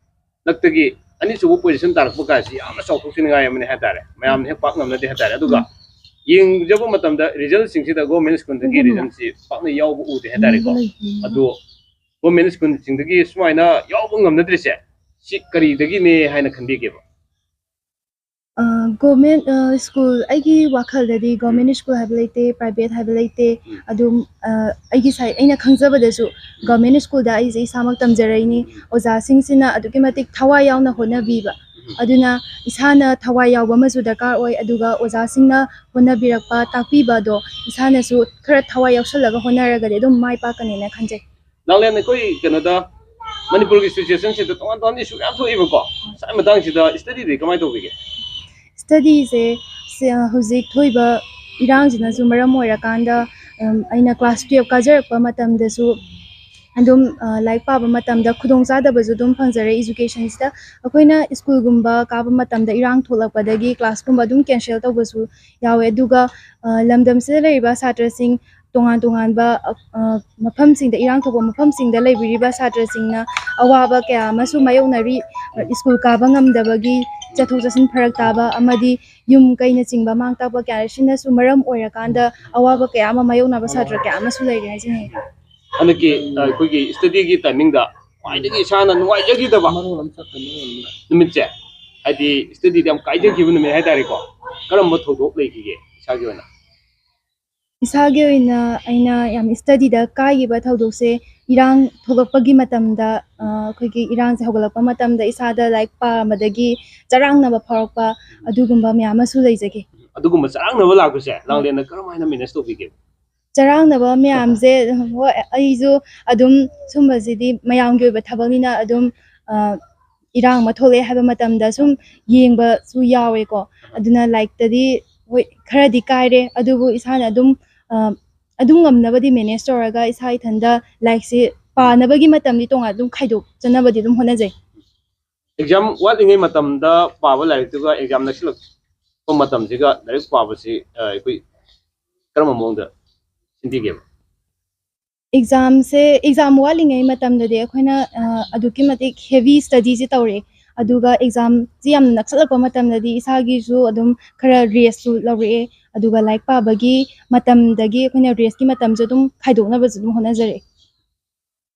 ꯅꯛꯇꯒꯤ ꯑꯅꯤꯁꯨꯕ ꯄꯣꯖꯤꯁꯟ ꯇꯥꯔꯛꯄ ꯀꯥꯏꯁꯤ ꯌꯥꯝꯅ ꯆꯥꯎꯊꯣꯛꯆꯅꯤꯡꯉꯥꯏ ꯑꯃꯅꯤ ꯍꯥꯏꯇꯥꯔꯦ, ꯃꯌꯥꯝꯅ ꯍꯦꯛ ꯄꯥꯛ ꯉꯝꯅꯗꯦ ꯍꯥꯏꯇꯥꯔꯦ꯫ ꯑꯗꯨꯒ ꯎꯝ꯫ ꯌꯦꯡꯖꯕ ꯃꯇꯝꯗ ꯔꯤꯖꯜꯁꯤꯡꯁꯤꯗ ꯒꯣꯔꯃꯦꯟ ꯁ꯭ꯀꯨꯜꯗꯒꯤ ꯎꯝ꯫ ꯔꯤꯖꯜꯁꯤ ꯄꯥꯛꯅ ꯌꯥꯎꯕ ꯎꯗꯦ ꯍꯥꯏꯇꯥꯔꯦꯀꯣ꯫ ꯎꯝ꯫ ꯑꯗꯣ ꯒꯣꯔꯃꯦꯟ ꯁ꯭ꯀꯨꯜꯁꯤꯡꯗꯒꯤ ꯁꯨꯃꯥꯏꯅ ꯌꯥꯎꯕ ꯉꯝꯅꯗ꯭ꯔꯤꯁꯦ, ꯁꯤ ꯀꯔꯤꯗꯒꯤꯅꯦ ꯍꯥꯏꯅ ꯈꯟꯕꯤꯒꯦꯕ? ꯑ, ꯒꯣꯔꯃꯦꯟ, ꯑ, ꯁ꯭ꯀꯨꯜ, ꯑꯩꯒꯤ ꯋꯥꯈꯜꯗꯗꯤ ꯒꯣꯔꯃꯦꯟ ꯎꯝ꯫ ꯁ꯭ꯀꯨꯜ ꯍꯥꯏꯕ ꯂꯩꯇꯦ, ꯄ꯭ꯔꯥꯏꯚꯦꯠ ꯍꯥꯏꯕ ꯂꯩꯇꯦ꯫ ꯎꯝ꯫ ꯑꯗꯨꯝ, ꯑ, ꯑꯩꯒꯤ ꯁꯥꯏ-, ꯑꯩꯅ ꯈꯪꯖꯕꯗꯁꯨ ꯎꯝ꯫ ꯒꯣꯔꯃꯦꯟ ꯁ꯭ꯀꯨꯜꯗ ꯑꯩꯁꯦ ꯏꯁꯥꯃꯛ ꯇꯝꯖꯔꯛꯏꯅꯤ꯫ ꯎꯝ꯫ ꯑꯣꯖꯥꯁꯤꯡꯁꯤꯅ ꯑꯗꯨꯛꯀꯤ ꯃꯇꯤꯛ ꯊꯋꯥꯏ ꯌꯥꯎꯅ ꯍꯣꯠꯅꯕꯤꯕ꯫ ꯎꯝ꯫ ꯑꯗꯨꯅ ꯏꯁꯥꯅ ꯊꯋꯥꯏ ꯌꯥꯎꯕ ꯑꯃꯁꯨ ꯗꯔꯀꯥꯔ ꯑꯣꯏ, ꯑꯗꯨꯒ ꯑꯣꯖꯥꯁꯤꯡꯅ ꯍꯣꯠꯅꯕꯤꯔꯛꯄ, ꯇꯥꯛꯄꯤꯕ ꯑꯗꯣ ꯏꯁꯥꯅꯁꯨ ꯈꯔ ꯊꯋꯥꯏ ꯌꯥꯎꯁꯜꯂꯒ ꯍꯣꯠꯅꯔꯒꯗꯤ ꯑꯗꯨꯝ ꯃꯥꯏ ꯄꯥꯛꯀꯅꯦꯅ ꯈꯟꯖꯩ꯫ ꯅꯥꯒꯥꯂꯦꯟ ꯑꯩꯈꯣꯏ ꯀꯩꯅꯣꯗ ꯃꯅꯤꯄꯨꯔꯒꯤ ꯁꯤꯆꯨꯋꯦꯁꯟꯁꯤꯗ ꯇꯣꯉꯥꯟ ꯇꯣꯉꯥꯟꯕ ꯏꯁꯨ ꯃꯌꯥꯝ ꯊꯣꯛꯏꯕꯀꯣ꯫ ꯁ꯭ꯋꯥꯏ ꯃꯇꯥꯡꯁꯤꯗ ꯁ꯭ꯇꯗꯤꯗꯤ ꯀꯃꯥꯏꯅ ꯇꯧꯕꯤꯒꯦ? ꯁ꯭ꯇꯗꯤꯁꯦ, ꯁꯦ, ꯍꯧꯖꯤꯛ ꯊꯣꯛꯏꯕ ꯏꯔꯥꯡꯁꯤꯅꯁꯨ ꯃꯔꯝ ꯑꯣꯏꯔꯀꯥꯟꯗ, ꯎꯝ, ꯑꯩꯅ ꯀ꯭ꯂꯥꯁ ꯇꯨꯌꯦꯜꯐ ꯀꯥꯖꯔꯛꯄ ꯃꯇꯝꯗꯁꯨ ꯑꯗꯨꯝ, ꯑ, ꯂꯥꯏꯔꯤꯛ ꯄꯥꯕ ꯃꯇꯝꯗ ꯈꯨꯗꯣꯡꯆꯥꯗꯕꯁꯨ ꯑꯗꯨꯝ ꯐꯪꯖꯔꯦ꯫ ꯏꯖꯨꯀꯦꯁꯟꯁꯤꯗ ꯑꯩꯈꯣꯏꯅ ꯁ꯭ꯀꯨꯜꯒꯨꯝꯕ ꯀꯥꯕ ꯃꯇꯝꯗ ꯏꯔꯥꯡ ꯊꯣꯛꯂꯛꯄꯗꯒꯤ ꯀ꯭ꯂꯥꯁꯀꯨꯝꯕ ꯑꯗꯨꯝ ꯀꯦꯟꯁꯦꯜ ꯇꯧꯕꯁꯨ ꯌꯥꯎꯋꯦ꯫ ꯑꯗꯨꯒ, ꯑ, ꯂꯝꯗꯝꯁꯤꯗ ꯂꯩꯔꯤꯕ ꯁꯥꯇ꯭ꯔꯁꯤꯡ ꯇꯣꯉꯥꯟ ꯇꯣꯉꯥꯟꯕ, ꯑ, ꯑ, ꯃꯐꯝꯁꯤꯡꯗ, ꯏꯔꯥꯡ ꯊꯣꯛꯄ ꯃꯐꯝꯁꯤꯡꯗ ꯂꯩꯕꯤꯔꯤꯕ ꯁꯥꯇ꯭ꯔꯁꯤꯡꯅ ꯑꯋꯥꯕ ꯀꯌꯥ ꯑꯃꯁꯨ ꯃꯥꯌꯣꯛꯅꯔꯤ꯫ ꯁ꯭ꯀꯨꯜ ꯀꯥꯕ ꯉꯝꯗꯕꯒꯤ, ꯆꯠꯊꯣꯛ ꯆꯠꯁꯤꯟ ꯐꯔꯛ ꯇꯥꯕ ꯑꯃꯗꯤ ꯌꯨꯝ ꯀꯩꯅꯆꯤꯡꯕ ꯃꯥꯡ ꯇꯥꯛꯄ ꯀꯌꯥ ꯑꯁꯤꯅꯁꯨ ꯃꯔꯝ ꯑꯣꯏꯔꯀꯥꯟꯗ ꯑꯋꯥꯕ ꯀꯌꯥ ꯑꯃ ꯃꯥꯌꯣꯛꯅꯕ ꯁꯥꯇ꯭ꯔ ꯀꯌꯥ ꯑꯃꯁꯨ ꯂꯩꯔꯦ ꯍꯥꯏꯖꯅꯤꯡꯏ꯫ ꯍꯟꯗꯛꯀꯤ ꯑ, ꯑꯩꯈꯣꯏꯒꯤ ꯁ꯭ꯇꯗꯤꯒꯤ ꯇꯥꯏꯃꯤꯡꯗ ꯈ꯭ꯋꯥꯏꯗꯒꯤ ꯏꯁꯥꯅ ꯅꯨꯡꯉꯥꯏꯖꯈꯤꯗꯕ ꯅꯨꯃꯤꯠꯁꯦ, ꯍꯥꯏꯗꯤ ꯁ꯭ꯇꯗꯤꯗ ꯌꯥꯝ ꯀꯥꯏꯖꯈꯤꯕ ꯅꯨꯃꯤꯠ ꯍꯥꯏꯇꯥꯔꯦꯀꯣ, ꯀꯔꯝꯕ ꯊꯧꯗꯣꯛ ꯂꯩꯈꯤꯒꯦ ꯏꯁꯥꯒꯤ ꯑꯣꯏꯅ? ꯏꯁꯥꯒꯤ ꯑꯣꯏꯅ ꯑꯩꯅ ꯌꯥꯝ ꯁ꯭ꯇꯗꯤꯗ ꯀꯥꯏꯈꯤꯕ ꯊꯧꯗꯣꯛꯁꯦ, ꯏꯔꯥꯡ ꯊꯣꯛꯂꯛꯄꯒꯤ ꯃꯇꯝꯗ, ꯑ, ꯑꯩꯈꯣꯏꯒꯤ ꯏꯔꯥꯡꯁꯦ ꯍꯧꯒꯠꯂꯛꯄ ꯃꯇꯝꯗ ꯏꯁꯥꯗ ꯂꯥꯏꯔꯤꯛ ꯄꯥꯕꯗꯒꯤ ꯆꯔꯥꯡꯅꯕ ꯐꯥꯎꯔꯛꯄ, ꯑꯗꯨꯒꯨꯝꯕ ꯃꯌꯥꯝ ꯑꯃꯁꯨ ꯂꯩꯖꯈꯤ꯫ ꯑꯗꯨꯒꯨꯝꯕ ꯆꯔꯥꯡꯅꯕ ꯂꯥꯛꯄꯁꯦ ꯂꯥꯡꯂꯦꯟꯅ ꯀꯔꯝ ꯍꯥꯏꯅ ꯃꯦꯅꯦꯖ ꯇꯧꯕꯤꯒꯦ? ꯆꯔꯥꯡꯅꯕ ꯃꯌꯥꯝꯁꯦ, ꯍꯣꯏ, ꯑꯩꯁꯨ ꯑꯗꯨꯝ ꯁꯨꯝꯕꯁꯤꯗꯤ ꯃꯌꯥꯝꯒꯤ ꯑꯣꯏꯕ ꯊꯕꯛꯅꯤꯅ ꯑꯗꯨꯝ, ꯑ, ꯏꯔꯥꯡ ꯑꯃ ꯊꯣꯛꯂꯛꯑꯦ ꯍꯥꯏꯕ ꯃꯇꯝꯗ ꯁꯨꯝ ꯌꯦꯡꯕꯁꯨ ꯌꯥꯎꯋꯦꯀꯣ꯫ ꯑꯗꯨꯅ ꯂꯥꯏꯔꯤꯛꯇꯗꯤ, ꯍꯣꯏ, ꯈꯔꯗꯤ ꯀꯥꯏꯔꯦ, ꯑꯗꯨꯕꯨ ꯏꯁꯥꯅ ꯑꯗꯨꯝ, ꯑ, ꯑꯗꯨꯝ ꯉꯝꯅꯕꯗꯤ ꯃꯦꯅꯦꯖ ꯇꯧꯔꯒ ꯏꯁꯥ ꯏꯊꯟꯗ ꯂꯥꯏꯔꯤꯛꯁꯤ ꯄꯥꯅꯕꯒꯤ ꯃꯇꯝꯗꯤ ꯇꯣꯉꯥꯟ ꯑꯗꯨꯝ ꯈꯥꯏꯗꯣꯛꯆꯅꯕꯗꯤ ꯑꯗꯨꯝ ꯍꯣꯠꯅꯖꯩ꯫ ꯑꯦꯛꯖꯥꯝ ꯋꯥꯠꯂꯤꯉꯩ ꯃꯇꯝꯗ ꯄꯥꯕ ꯂꯥꯏꯔꯤꯛꯇꯨꯒ ꯑꯦꯛꯖꯥꯝ ꯅꯛꯁꯤꯜꯂꯛꯄ ꯃꯇꯝꯁꯤꯒ ꯂꯥꯏꯔꯤꯛ ꯄꯥꯕꯁꯤ, ꯑ, ꯑꯩꯈꯣꯏ ꯀꯔꯝꯕ ꯃꯑꯣꯡꯗ ꯁꯤꯟꯕꯤꯒꯦꯕ? ꯑꯦꯛꯖꯥꯝꯁꯦ, ꯑꯦꯛꯖꯥꯝ ꯋꯥꯠꯂꯤꯉꯩ ꯃꯇꯝꯗꯗꯤ ꯑꯩꯈꯣꯏꯅ, ꯑ, ꯑꯗꯨꯛꯀꯤ ꯃꯇꯤꯛ ꯍꯦꯚꯤ ꯁ꯭ꯇꯗꯤꯁꯦ ꯇꯧꯔꯛꯑꯦ, ꯑꯗꯨꯒ ꯑꯦꯛꯖꯥꯝꯁꯤ ꯌꯥꯝꯅ ꯅꯛꯁꯜꯂꯛꯄ ꯃꯇꯝꯗꯗꯤ ꯏꯁꯥꯒꯤꯁꯨ ꯑꯗꯨꯝ ꯈꯔ ꯔꯦꯁꯁꯨ ꯂꯧꯔꯛꯑꯦ, ꯑꯗꯨꯒ ꯂꯥꯏꯔꯤꯛ ꯄꯥꯕꯒꯤ ꯃꯇꯝꯗꯒꯤ ꯑꯩꯈꯣꯏꯅ ꯔꯦꯁꯀꯤ ꯃꯇꯝꯁꯨ ꯑꯗꯨꯝ ꯈꯥꯏꯗꯣꯛꯅꯕꯁꯨ ꯑꯗꯨꯝ ꯍꯣꯠꯅꯖꯔꯛꯑꯦ꯫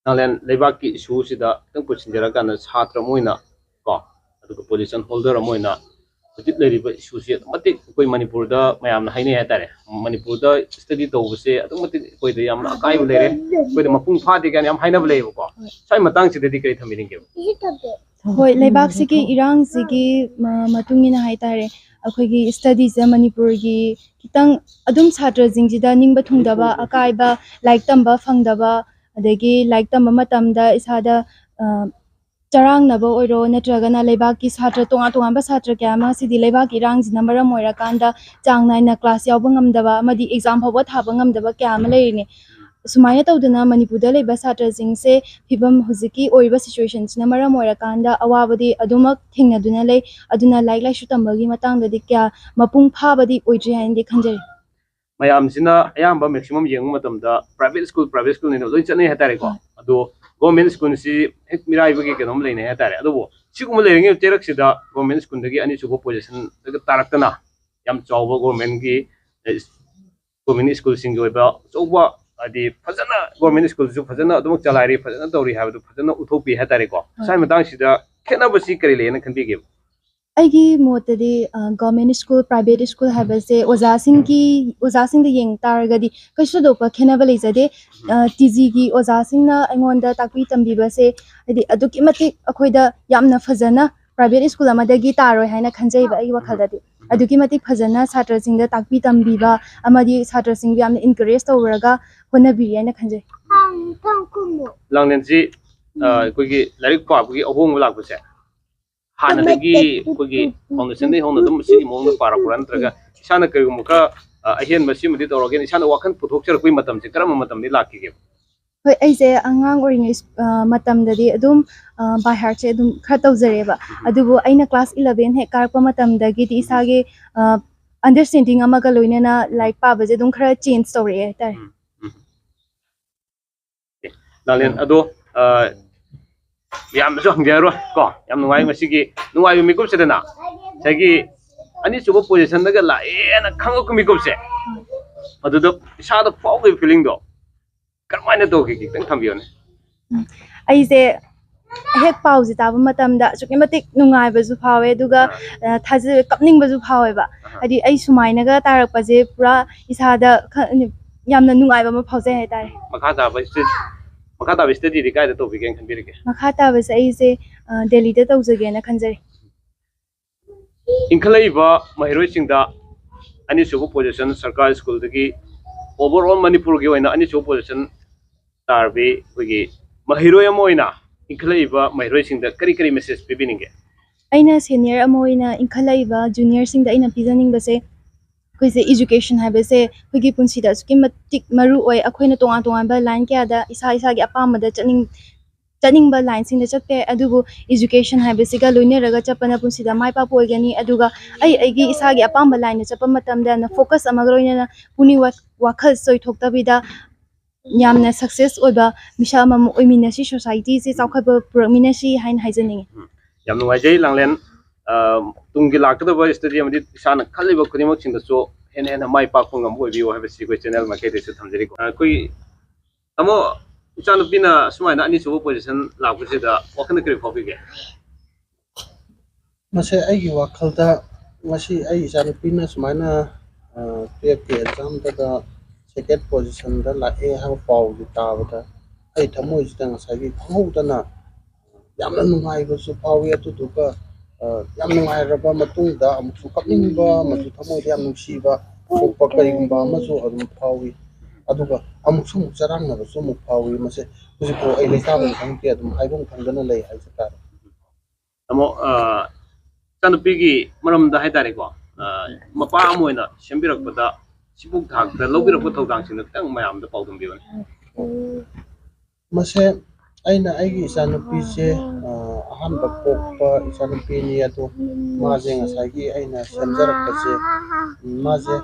ꯅꯥꯒꯥꯂꯦꯟ ꯂꯩꯕꯥꯛꯀꯤ ꯏꯁꯨꯁꯤꯗ ꯈꯤꯇꯪ ꯄꯨꯁꯤꯟꯖꯔꯀꯥꯟꯗ ꯁꯥꯇ꯭ꯔ ꯑꯃ ꯑꯣꯏꯅ ꯀꯣ, ꯑꯗꯨꯒ ꯄꯣꯖꯤꯁꯟ ꯍꯣꯜꯗꯔ ꯑꯃ ꯑꯣꯏꯅ ꯍꯧꯖꯤꯛ ꯂꯩꯔꯤꯕ ꯏꯁꯨꯁꯤ ꯑꯗꯨꯛ ꯃꯇꯤꯛ ꯑꯩꯈꯣꯏ ꯃꯅꯤꯄꯨꯔꯗ ꯃꯌꯥꯝꯅ ꯍꯥꯏꯅꯩ ꯍꯥꯏꯇꯥꯔꯦ꯫ ꯃꯅꯤꯄꯨꯔꯗ ꯁ꯭ꯇꯗꯤ ꯇꯧꯕꯁꯦ ꯑꯗꯨꯛ ꯃꯇꯤꯛ ꯑꯩꯈꯣꯏꯗ ꯌꯥꯝꯅ ꯑꯀꯥꯏꯕ ꯂꯩꯔꯦ, ꯑꯩꯈꯣꯏꯗ ꯃꯄꯨꯡ ꯐꯥꯗꯦ ꯀꯥꯏꯅ ꯌꯥꯝ ꯍꯥꯏꯅꯕ ꯂꯩꯌꯦꯕꯀꯣ꯫ ꯁ꯭ꯋꯥꯏ ꯃꯇꯥꯡꯁꯤꯗꯗꯤ ꯀꯔꯤ ꯊꯝꯕꯤꯅꯤꯡꯒꯦꯕ? ꯍꯣꯏ, ꯂꯩꯕꯥꯛꯁꯤꯒꯤ ꯏꯔꯥꯡꯁꯤꯒꯤ ꯃ-, ꯃꯇꯨꯡ ꯏꯟꯅ ꯍꯥꯏꯇꯥꯔꯦ, ꯑꯩꯈꯣꯏꯒꯤ ꯁ꯭ꯇꯗꯤꯁꯦ ꯃꯅꯤꯄꯨꯔꯒꯤ ꯈꯤꯇꯪ ꯑꯗꯨꯝ ꯁꯥꯇ꯭ꯔꯁꯤꯡꯁꯤꯗ ꯅꯤꯡꯕ ꯊꯨꯡꯗꯕ, ꯑꯀꯥꯏꯕ, ꯂꯥꯏꯔꯤꯛ ꯇꯝꯕ ꯐꯪꯗꯕ, ꯑꯗꯒꯤ ꯂꯥꯏꯔꯤꯛ ꯇꯝꯕ ꯃꯇꯝꯗ ꯏꯁꯥꯗ, ꯑ, ꯆꯔꯥꯡꯅꯕ ꯑꯣꯏꯔꯣ ꯅꯠꯇ꯭ꯔꯒꯅ ꯂꯩꯕꯥꯛꯀꯤ ꯁꯥꯇ꯭ꯔ, ꯇꯣꯉꯥꯟ ꯇꯣꯉꯥꯟꯕ ꯁꯥꯇ꯭ꯔ ꯀꯌꯥ ꯑꯃ ꯉꯁꯤꯗꯤ ꯂꯩꯕꯥꯛꯀꯤ ꯏꯔꯥꯡꯁꯤꯅ ꯃꯔꯝ ꯑꯣꯏꯔꯀꯥꯟꯗ ꯆꯥꯡ ꯅꯥꯏꯅ ꯀ꯭ꯂꯥꯁ ꯌꯥꯎꯕ ꯉꯝꯗꯕ ꯑꯃꯗꯤ ꯑꯦꯛꯖꯥꯝ ꯐꯥꯎꯕ ꯊꯥꯕ ꯉꯝꯗꯕ ꯀꯌꯥ ꯑꯃ ꯂꯩꯔꯤꯅꯦ꯫ ꯁꯨꯃꯥꯏꯅ ꯇꯧꯗꯅ ꯃꯅꯤꯄꯨꯔꯗ ꯂꯩꯕ ꯁꯥꯇ꯭ꯔꯁꯤꯡꯁꯦ ꯐꯤꯕꯝ ꯍꯧꯖꯤꯛꯀꯤ ꯑꯣꯏꯔꯤꯕ ꯁꯤꯆꯨꯋꯦꯁꯟꯁꯤꯅ ꯃꯔꯝ ꯑꯣꯏꯔꯀꯥꯟꯗ ꯑꯋꯥꯕꯗꯤ ꯑꯗꯨꯃꯛ ꯊꯦꯡꯅꯗꯨꯅ ꯂꯩ꯫ ꯑꯗꯨꯅ ꯂꯥꯏꯔꯤꯛ ꯂꯥꯏꯁꯨ ꯇꯝꯕꯒꯤ ꯃꯇꯥꯡꯗꯗꯤ ꯀꯌꯥ ꯃꯄꯨꯡ ꯐꯥꯕꯗꯤ ꯑꯣꯏꯗ꯭ꯔꯤ ꯍꯥꯏꯅꯗꯤ ꯈꯟꯖꯩ꯫ ꯃꯌꯥꯝꯁꯤꯅ ꯑꯌꯥꯝꯕ ꯃꯦꯛꯁꯤꯃꯝ ꯌꯦꯡꯕ ꯃꯇꯝꯗ ꯄ꯭ꯔꯥꯏꯚꯦꯠ ꯁ꯭ꯀꯨꯜ, ꯄ꯭ꯔꯥꯏꯚꯦꯠ ꯁ꯭ꯀꯨꯜꯅ ꯂꯣꯏ ꯆꯠꯅꯩ ꯍꯥꯏꯇꯥꯔꯦꯀꯣ꯫ ꯑꯗꯣ ꯒꯣꯔꯃꯦꯟ ꯁ꯭ꯀꯨꯜꯁꯤ ꯍꯦꯛ ꯃꯤꯔꯥꯏꯕꯒꯤ ꯀꯩꯅꯣꯝ ꯂꯩꯅꯩ ꯍꯥꯏꯇꯥꯔꯦ꯫ ꯑꯗꯨꯕꯨ ꯁꯤꯒꯨꯝꯕ ꯂꯩꯔꯤꯉꯩ ꯆꯩꯔꯛꯁꯤꯗ ꯒꯣꯔꯃꯦꯟ ꯁ꯭ꯀꯨꯜꯗꯒꯤ ꯑꯅꯤꯁꯨꯕ ꯄꯣꯖꯤꯁꯟꯗꯒ ꯇꯥꯔꯛꯇꯅ ꯌꯥꯝ ꯆꯥꯎꯕ ꯒꯣꯔꯃꯦꯟꯒꯤ, ꯑꯦ, ꯒꯣꯔꯃꯦꯟ ꯁ꯭ꯀꯨꯜꯁꯤꯡꯒꯤ ꯑꯣꯏꯕ ꯑꯆꯧꯕ ꯍꯥꯏꯗꯤ ꯐꯖꯅ ꯒꯣꯔꯃꯦꯟ ꯁ꯭ꯀꯨꯜꯁꯨ ꯐꯖꯅ ꯑꯗꯨꯃꯛ ꯆꯂꯥꯏꯔꯤ, ꯐꯖꯅ ꯇꯧꯔꯤ ꯍꯥꯏꯕꯗꯨ ꯐꯖꯅ ꯎꯠꯊꯣꯛꯄꯤ ꯍꯥꯏꯇꯥꯔꯦꯀꯣ꯫ ꯁ꯭ꯋꯥꯏ ꯃꯇꯥꯡꯁꯤꯗ ꯈꯦꯠꯅꯕꯁꯤ ꯀꯔꯤ ꯂꯩꯌꯦꯅ ꯈꯟꯕꯤꯒꯦꯕ? ꯑꯩꯒꯤ ꯃꯣꯠꯇꯗꯤ ꯒꯣꯔꯃꯦꯟ ꯁ꯭ꯀꯨꯜ, ꯄ꯭ꯔꯥꯏꯚꯦꯠ ꯁ꯭ꯀꯨꯜ ꯍꯥꯏꯕꯁꯦ ꯑꯣꯖꯥꯁꯤꯡꯒꯤ ꯑꯣꯖꯥꯁꯤꯡꯗ ꯌꯦꯡ ꯇꯥꯔꯒꯗꯤ ꯀꯩꯁꯨ ꯊꯣꯏꯗꯣꯛꯄ ꯈꯦꯠꯅꯕ ꯂꯩꯖꯗꯦ꯫ ꯇꯤ ꯖꯤꯒꯤ ꯑꯣꯖꯥꯁꯤꯡꯅ ꯑꯩꯉꯣꯟꯗ ꯇꯥꯛꯄꯤ ꯇꯝꯕꯤꯕꯁꯦ ꯍꯥꯏꯗꯤ ꯑꯗꯨꯛꯀꯤ ꯃꯇꯤꯛ ꯑꯩꯈꯣꯏꯗ ꯌꯥꯝꯅ ꯐꯖꯅ ꯄ꯭ꯔꯥꯏꯚꯦꯠ ꯁ꯭ꯀꯨꯜ ꯑꯃꯗꯒꯤ ꯇꯥꯔꯣꯏ ꯍꯥꯏꯅ ꯈꯟꯖꯩꯕ ꯑꯩꯒꯤ ꯋꯥꯈꯜꯗꯗꯤ꯫ ꯑꯗꯨꯛꯀꯤ ꯃꯇꯤꯛ ꯐꯖꯅ ꯁꯥꯇ꯭ꯔꯁꯤꯡꯗ ꯇꯥꯛꯄꯤ ꯇꯝꯕꯤꯕ ꯑꯃꯗꯤ ꯁꯥꯇ꯭ꯔꯁꯤꯡꯕꯨ ꯌꯥꯝꯅ ꯏꯟꯀꯔꯦꯖ ꯇꯧꯔꯒ ꯍꯣꯠꯅꯕꯤꯔꯤ ꯍꯥꯏꯅ ꯈꯟꯖꯩ꯫ ꯂꯥꯡꯂꯦꯟꯁꯤ ꯑ, ꯑꯩꯈꯣꯏꯒꯤ ꯂꯥꯏꯔꯤꯛ ꯄꯥꯕꯒꯤ ꯑꯍꯣꯡꯕ ꯂꯥꯛꯄꯁꯦ ꯍꯥꯟꯅꯗꯒꯤ ꯑꯩꯈꯣꯏꯒꯤ ꯐꯥꯎꯟꯗꯦꯁꯟꯗꯒꯤ ꯍꯧꯅ ꯑꯗꯨꯝ ꯁꯤꯒꯤ ꯃꯑꯣꯡꯗ ꯄꯥꯔꯛꯄ꯭ꯔꯥ, ꯅꯠꯇ꯭ꯔꯒ ꯏꯁꯥꯅ ꯀꯔꯤꯒꯨꯝꯕ ꯈꯔ ꯑ, ꯑꯍꯦꯟꯕ ꯁꯤꯃꯗꯤ ꯇꯧꯔꯒꯦꯅ ꯏꯁꯥꯅ ꯋꯥꯈꯜ ꯄꯨꯊꯣꯛꯆꯔꯛꯄꯒꯤ ꯃꯇꯝꯁꯦ ꯀꯔꯝꯕ ꯃꯇꯝꯗꯒꯤ ꯂꯥꯛꯈꯤꯒꯦ? ꯍꯣꯏ, ꯑꯩꯁꯦ ꯑꯉꯥꯡ ꯑꯣꯏꯔꯤꯉꯩ ꯁ- ꯑ, ꯃꯇꯝꯗꯗꯤ ꯑꯗꯨꯝ ꯕꯥꯏ ꯍꯥꯔꯠꯁꯦ ꯑꯗꯨꯝ ꯈꯔ ꯇꯧꯖꯔꯦꯕ꯫ ꯑꯗꯨꯕꯨ ꯑꯩꯅ ꯀ꯭ꯂꯥꯁ ꯏꯂꯚꯦꯟ ꯍꯦꯛ ꯀꯥꯔꯛꯄ ꯃꯇꯝꯗꯒꯤꯗꯤ ꯏꯁꯥꯒꯤ ꯑꯟꯗꯔꯁ꯭ꯇꯦꯟꯗꯤꯡ ꯑꯃꯒ ꯂꯣꯏꯅꯅ ꯂꯥꯏꯔꯤꯛ ꯄꯥꯕꯁꯦ ꯑꯗꯨꯝ ꯈꯔ ꯆꯦꯟꯖ ꯇꯧꯔꯛꯑꯦ ꯍꯥꯏꯇꯥꯔꯦ꯫ ꯎꯝ, ꯎꯝ꯫ ꯂꯥꯡꯂꯦꯟ ꯑꯗꯣ ꯑ, ꯌꯥꯝꯅꯁꯨ ꯍꯪꯖꯔꯔꯣꯏ ꯀꯣ꯫ ꯌꯥꯝ ꯅꯨꯡꯉꯥꯏ ꯉꯁꯤꯒꯤ ꯅꯨꯡꯉꯥꯏꯕ ꯃꯤꯀꯨꯞꯁꯤꯗꯅ ꯉꯁꯥꯏꯒꯤ ꯑꯅꯤꯁꯨꯕ ꯄꯣꯖꯤꯁꯟꯗꯒ ꯂꯥꯛꯑꯦꯅ ꯈꯪꯉꯛꯄ ꯃꯤꯀꯨꯞꯁꯦ, ꯑꯗꯨꯗ ꯏꯁꯥꯗ ꯐꯥꯎꯈꯤꯕ ꯐꯤꯂꯤꯡꯗꯣ ꯀꯔꯝꯍꯥꯏꯅ ꯇꯧꯈꯤꯒꯦ? ꯈꯤꯇꯪ ꯊꯝꯕꯤꯌꯨꯅꯦ꯫ ꯑꯩꯁꯦ ꯍꯦꯛ ꯄꯥꯎꯁꯦ ꯇꯥꯕ ꯃꯇꯝꯗ ꯑꯁꯨꯛꯀꯤ ꯃꯇꯤꯛ ꯅꯨꯡꯉꯥꯏꯕꯁꯨ ꯐꯥꯎꯋꯦ, ꯑꯗꯨꯒ ꯑ, ꯊꯥꯖ ꯀꯞꯅꯤꯡꯕꯁꯨ ꯐꯥꯎꯋꯦꯕ꯫ ꯍꯥꯏꯗꯤ ꯑꯩ ꯁꯨꯃꯥꯏꯅꯒ ꯇꯥꯔꯛꯄꯁꯦ ꯄꯨꯔꯥ ꯏꯁꯥꯗ ꯈ- ꯌꯥꯝꯅ ꯅꯨꯡꯉꯥꯏꯕ ꯑꯃ ꯐꯥꯎꯖꯩ ꯍꯥꯏꯇꯥꯔꯦ꯫ ꯃꯈꯥ ꯇꯥꯕ ꯁ꯭ꯇ- ꯃꯈꯥ ꯇꯥꯕ ꯁ꯭ꯇꯗꯤꯗꯤ ꯀꯥꯏꯗ ꯇꯧꯕꯤꯒꯦꯅ ꯈꯟꯕꯤꯔꯤꯒꯦ? ꯃꯈꯥ ꯇꯥꯕꯁꯦ ꯑꯩꯁꯦ ꯑ, ꯗꯦꯜꯂꯤꯗ ꯇꯧꯖꯒꯦꯅ ꯈꯟꯖꯔꯤ꯫ ꯏꯟꯈꯠꯂꯛꯏꯕ ꯃꯍꯩꯔꯣꯏꯁꯤꯡꯗ ꯑꯅꯤꯁꯨꯕ ꯄꯣꯖꯤꯁꯟ ꯁꯔꯀꯥꯔ ꯁ꯭ꯀꯨꯜꯗꯒꯤ ꯑꯣꯚꯔ ꯑꯣꯜ ꯃꯅꯤꯄꯨꯔꯒꯤ ꯑꯣꯏꯅ ꯑꯅꯤꯁꯨꯕ ꯄꯣꯖꯤꯁꯟ ꯇꯥꯔꯕꯤ ꯑꯩꯈꯣꯏꯒꯤ ꯃꯍꯩꯔꯣꯏ ꯑꯃ ꯑꯣꯏꯅ ꯏꯟꯈꯠꯂꯛꯏꯕ ꯃꯍꯩꯔꯣꯏꯁꯤꯡꯗ ꯀꯔꯤ ꯀꯔꯤ ꯃꯦꯁꯦꯖ ꯄꯤꯕꯤꯅꯤꯡꯒꯦ? ꯑꯩꯅ ꯁꯦꯅꯤꯌꯔ ꯑꯃ ꯑꯣꯏꯅ ꯏꯟꯈꯠꯂꯛꯏꯕ ꯖꯨꯅꯤꯌꯔꯁꯤꯡꯗ ꯑꯩꯅ ꯄꯤꯖꯅꯤꯡꯕꯁꯦ, ꯑꯩꯈꯣꯏꯁꯦ ꯏꯖꯨꯀꯦꯁꯟ ꯍꯥꯏꯕꯁꯦ ꯑꯩꯈꯣꯏꯒꯤ ꯄꯨꯟꯁꯤꯗ ꯑꯁꯨꯛꯀꯤ ꯃꯇꯤꯛ ꯃꯔꯨ ꯑꯣꯏ꯫ ꯑꯩꯈꯣꯏꯅ ꯇꯣꯉꯥꯟ ꯇꯣꯉꯥꯟꯕ ꯂꯥꯏꯟ ꯀꯌꯥꯗ ꯏꯁꯥ ꯏꯁꯥꯒꯤ ꯑꯄꯥꯝꯕꯗ ꯆꯠꯅꯤꯡ ꯆꯠꯅꯤꯡꯕ ꯂꯥꯏꯟꯁꯤꯡꯗ ꯆꯠꯄ ꯌꯥꯏ, ꯑꯗꯨꯕꯨ ꯏꯖꯨꯀꯦꯁꯟ ꯍꯥꯏꯕꯁꯤꯒ ꯂꯣꯏꯅꯔꯒ ꯆꯠꯄꯅ ꯄꯨꯟꯁꯤꯗ ꯃꯥꯏ ꯄꯥꯛꯄ ꯑꯣꯏꯒꯅꯤ꯫ ꯑꯗꯨꯒ ꯑꯩ ꯑꯩꯒꯤ ꯏꯁꯥꯒꯤ ꯑꯄꯥꯝꯕ ꯂꯥꯏꯟꯗ ꯆꯠꯄ ꯃꯇꯝꯗ ꯐꯣꯀꯁ ꯑꯃꯒ ꯂꯣꯏꯅꯅ ꯄꯨꯛꯅꯤꯡ ꯋꯥ- ꯋꯥꯈꯜ ꯆꯣꯏꯊꯣꯛꯇꯕꯤꯗ ꯌꯥꯝꯅ ꯁꯛꯁꯦꯁ ꯑꯣꯏꯕ ꯃꯤꯁꯛ ꯑꯃꯃꯝ ꯑꯣꯏꯃꯤꯟꯅꯁꯤ, ꯁꯣꯁꯥꯏꯇꯤꯁꯦ ꯆꯥꯎꯈꯠꯄ ꯄꯨꯔꯛꯃꯤꯟꯅꯁꯤ ꯍꯥꯏꯅ ꯍꯥꯏꯖꯅꯤꯡꯉꯤ꯫ ꯌꯥꯝ ꯅꯨꯡꯉꯥꯏꯖꯩ ꯂꯥꯡꯂꯦꯟ꯫ ꯑ, ꯇꯨꯡꯒꯤ ꯂꯥꯛꯀꯗꯕ ꯁ꯭ꯇꯗꯤ ꯑꯃꯗꯤ ꯏꯁꯥꯅ ꯈꯜꯂꯤꯕ ꯈꯨꯗꯤꯡꯃꯛꯁꯤꯡꯗꯁꯨ ꯍꯦꯟꯅ ꯍꯦꯟꯅ ꯃꯥꯏ ꯄꯥꯛꯄ ꯉꯝꯕ ꯑꯣꯏꯕꯤꯌꯨ ꯍꯥꯏꯕꯁꯤ ꯑꯩꯈꯣꯏ ꯆꯦꯅꯦꯜ ꯃꯥꯏꯀꯩꯗꯁꯨ ꯊꯝꯖꯔꯤꯀꯣ꯫ ꯑꯩꯈꯣꯏ ꯇꯥꯃꯣ, ꯏꯆꯥꯅꯨꯄꯤꯅ ꯁꯨꯃꯥꯏꯅ ꯑꯅꯤꯁꯨꯕ ꯄꯣꯖꯤꯁꯟ ꯂꯥꯛꯄꯁꯤꯗ ꯋꯥꯈꯜꯗ ꯀꯔꯤ ꯐꯥꯎꯕꯤꯒꯦ? ꯃꯁꯦ ꯑꯩꯒꯤ ꯋꯥꯈꯜꯗ, ꯉꯁꯤ ꯑꯩ ꯏꯆꯥꯅꯨꯄꯤꯅ ꯁꯨꯃꯥꯏꯅ ꯇꯨꯌꯦꯜꯐꯀꯤ ꯑꯦꯛꯖꯥꯝꯗꯒ ꯁꯦꯀꯦꯟ ꯄꯣꯖꯤꯁꯟꯗ ꯂꯥꯛꯑꯦ ꯍꯥꯏꯕ ꯄꯥꯎꯁꯦ ꯇꯥꯕꯗ, ꯑꯩ ꯊꯃꯣꯏꯁꯤꯗ ꯉꯁꯥꯏꯒꯤ ꯈꯪꯍꯧꯗꯅ ꯌꯥꯝꯅ ꯅꯨꯡꯉꯥꯏꯕꯁꯨ ꯐꯥꯎꯏ꯫ ꯑꯗꯨꯗꯨꯒ ꯌꯥꯝ ꯅꯨꯡꯉꯥꯏꯔꯕ ꯃꯇꯨꯡꯗ ꯑꯃꯨꯛꯁꯨ ꯀꯞꯅꯤꯡꯕ ꯑꯃꯁꯨ, ꯊꯃꯣꯏꯗ ꯌꯥꯝ ꯅꯨꯡꯁꯤꯕ ꯄꯣꯛꯄ ꯀꯔꯤꯒꯨꯝꯕ ꯑꯃꯁꯨ ꯑꯗꯨꯝ ꯐꯥꯎꯏ꯫ ꯑꯗꯨꯒ ꯑꯃꯨꯛꯁꯨ ꯑꯃꯨꯛ ꯆꯔꯥꯡꯅꯕꯁꯨ ꯑꯃꯨꯛ ꯐꯥꯎꯏ꯫ ꯃꯁꯦ ꯍꯧꯖꯤꯛꯐꯥꯎ ꯑꯩ ꯂꯩꯇꯥꯐꯝ ꯈꯪꯗꯦ, ꯑꯗꯨꯝ ꯍꯥꯏꯐꯝ ꯈꯪꯗꯅ ꯂꯩ ꯍꯥꯏꯖ ꯇꯥꯔꯦ꯫ ꯇꯥꯃꯣ, ꯏꯆꯥꯅꯨꯄꯤꯒꯤ ꯃꯔꯝꯗ ꯍꯥꯏꯇꯥꯔꯦꯀꯣ, ꯃꯄꯥ ꯑꯃ ꯑꯣꯏꯅ ꯁꯦꯝꯕꯤꯔꯛꯄꯗ ꯁꯤꯕꯨꯛ ꯊꯥꯛꯇ ꯂꯧꯕꯤꯔꯛꯄ ꯊꯧꯗꯥꯡꯁꯤꯡꯗꯣ ꯈꯤꯇꯪ ꯃꯌꯥꯝꯗ ꯄꯥꯎꯗꯝꯕꯤꯌꯨꯅꯦ꯫ ꯃꯁꯦ ꯑꯩꯅ ꯑꯩꯒꯤ ꯏꯆꯥꯅꯨꯄꯤꯁꯦ, ꯑꯍꯥꯟꯕ ꯄꯣꯛꯄ ꯏꯆꯥꯅꯨꯄꯤꯅꯤ꯫ ꯑꯗꯣ ꯃꯥꯁꯦ ꯉꯁꯥꯏꯒꯤ ꯑꯩꯅ ꯁꯦꯝꯖꯔꯛꯄꯁꯦ, ꯃꯥꯁꯦ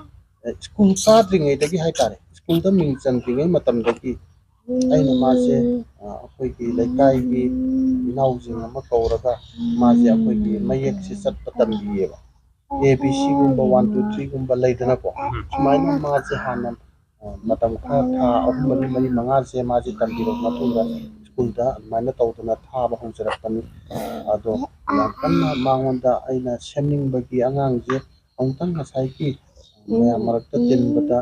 ꯁ꯭ꯀꯨꯜ ꯀꯥꯗ꯭ꯔꯤꯉꯩꯗꯒꯤ ꯍꯥꯏꯇꯥꯔꯦ, ꯁ꯭ꯀꯨꯜꯗ ꯃꯤꯡ ꯆꯟꯗ꯭ꯔꯤꯉꯩ ꯃꯇꯝꯗꯒꯤ ꯑꯩꯅ ꯃꯥꯁꯦ ꯑꯩꯈꯣꯏꯒꯤ ꯂꯩꯀꯥꯏꯒꯤ ꯏꯅꯥꯎꯁꯤꯡ ꯑꯃ ꯀꯧꯔꯒ ꯃꯥꯁꯦ ꯑꯩꯈꯣꯏꯒꯤ ꯃꯌꯦꯛꯁꯦ ꯆꯠꯄ ꯇꯝꯕꯤꯌꯦꯕ꯫ ꯑꯦ ꯕꯤ ꯁꯤꯒꯨꯝꯕ, ꯋꯥꯟ ꯇꯨ ꯊ꯭ꯔꯤꯒꯨꯝꯕ ꯂꯩꯗꯅꯀꯣ, ꯁꯨꯃꯥꯏꯅ ꯃꯥꯁꯦ ꯍꯥꯟꯅ ꯃꯇꯝ ꯈꯔ, ꯊꯥ ꯑꯍꯨꯝ ꯃꯔꯤ, ꯃꯔꯤ ꯃꯉꯥꯁꯦ ꯃꯥꯁꯦ ꯇꯝꯕꯤꯔꯕ ꯃꯇꯨꯡꯗ ꯁ꯭ꯀꯨꯜꯗ ꯑꯗꯨꯃꯥꯏꯅ ꯇꯧꯗꯅ ꯊꯥꯕ ꯍꯧꯖꯔꯛꯄꯅꯤ꯫ ꯑꯗꯣ ꯌꯥꯝ ꯀꯟꯅ ꯃꯉꯣꯟꯗ ꯑꯩꯅ ꯁꯦꯝꯅꯤꯡꯕꯒꯤ, ꯑꯉꯥꯡꯁꯦ ꯑꯃꯨꯛꯇꯪ ꯉꯁꯥꯏꯒꯤ ꯃꯌꯥꯝ ꯃꯔꯛꯇ ꯇꯤꯟꯕꯗ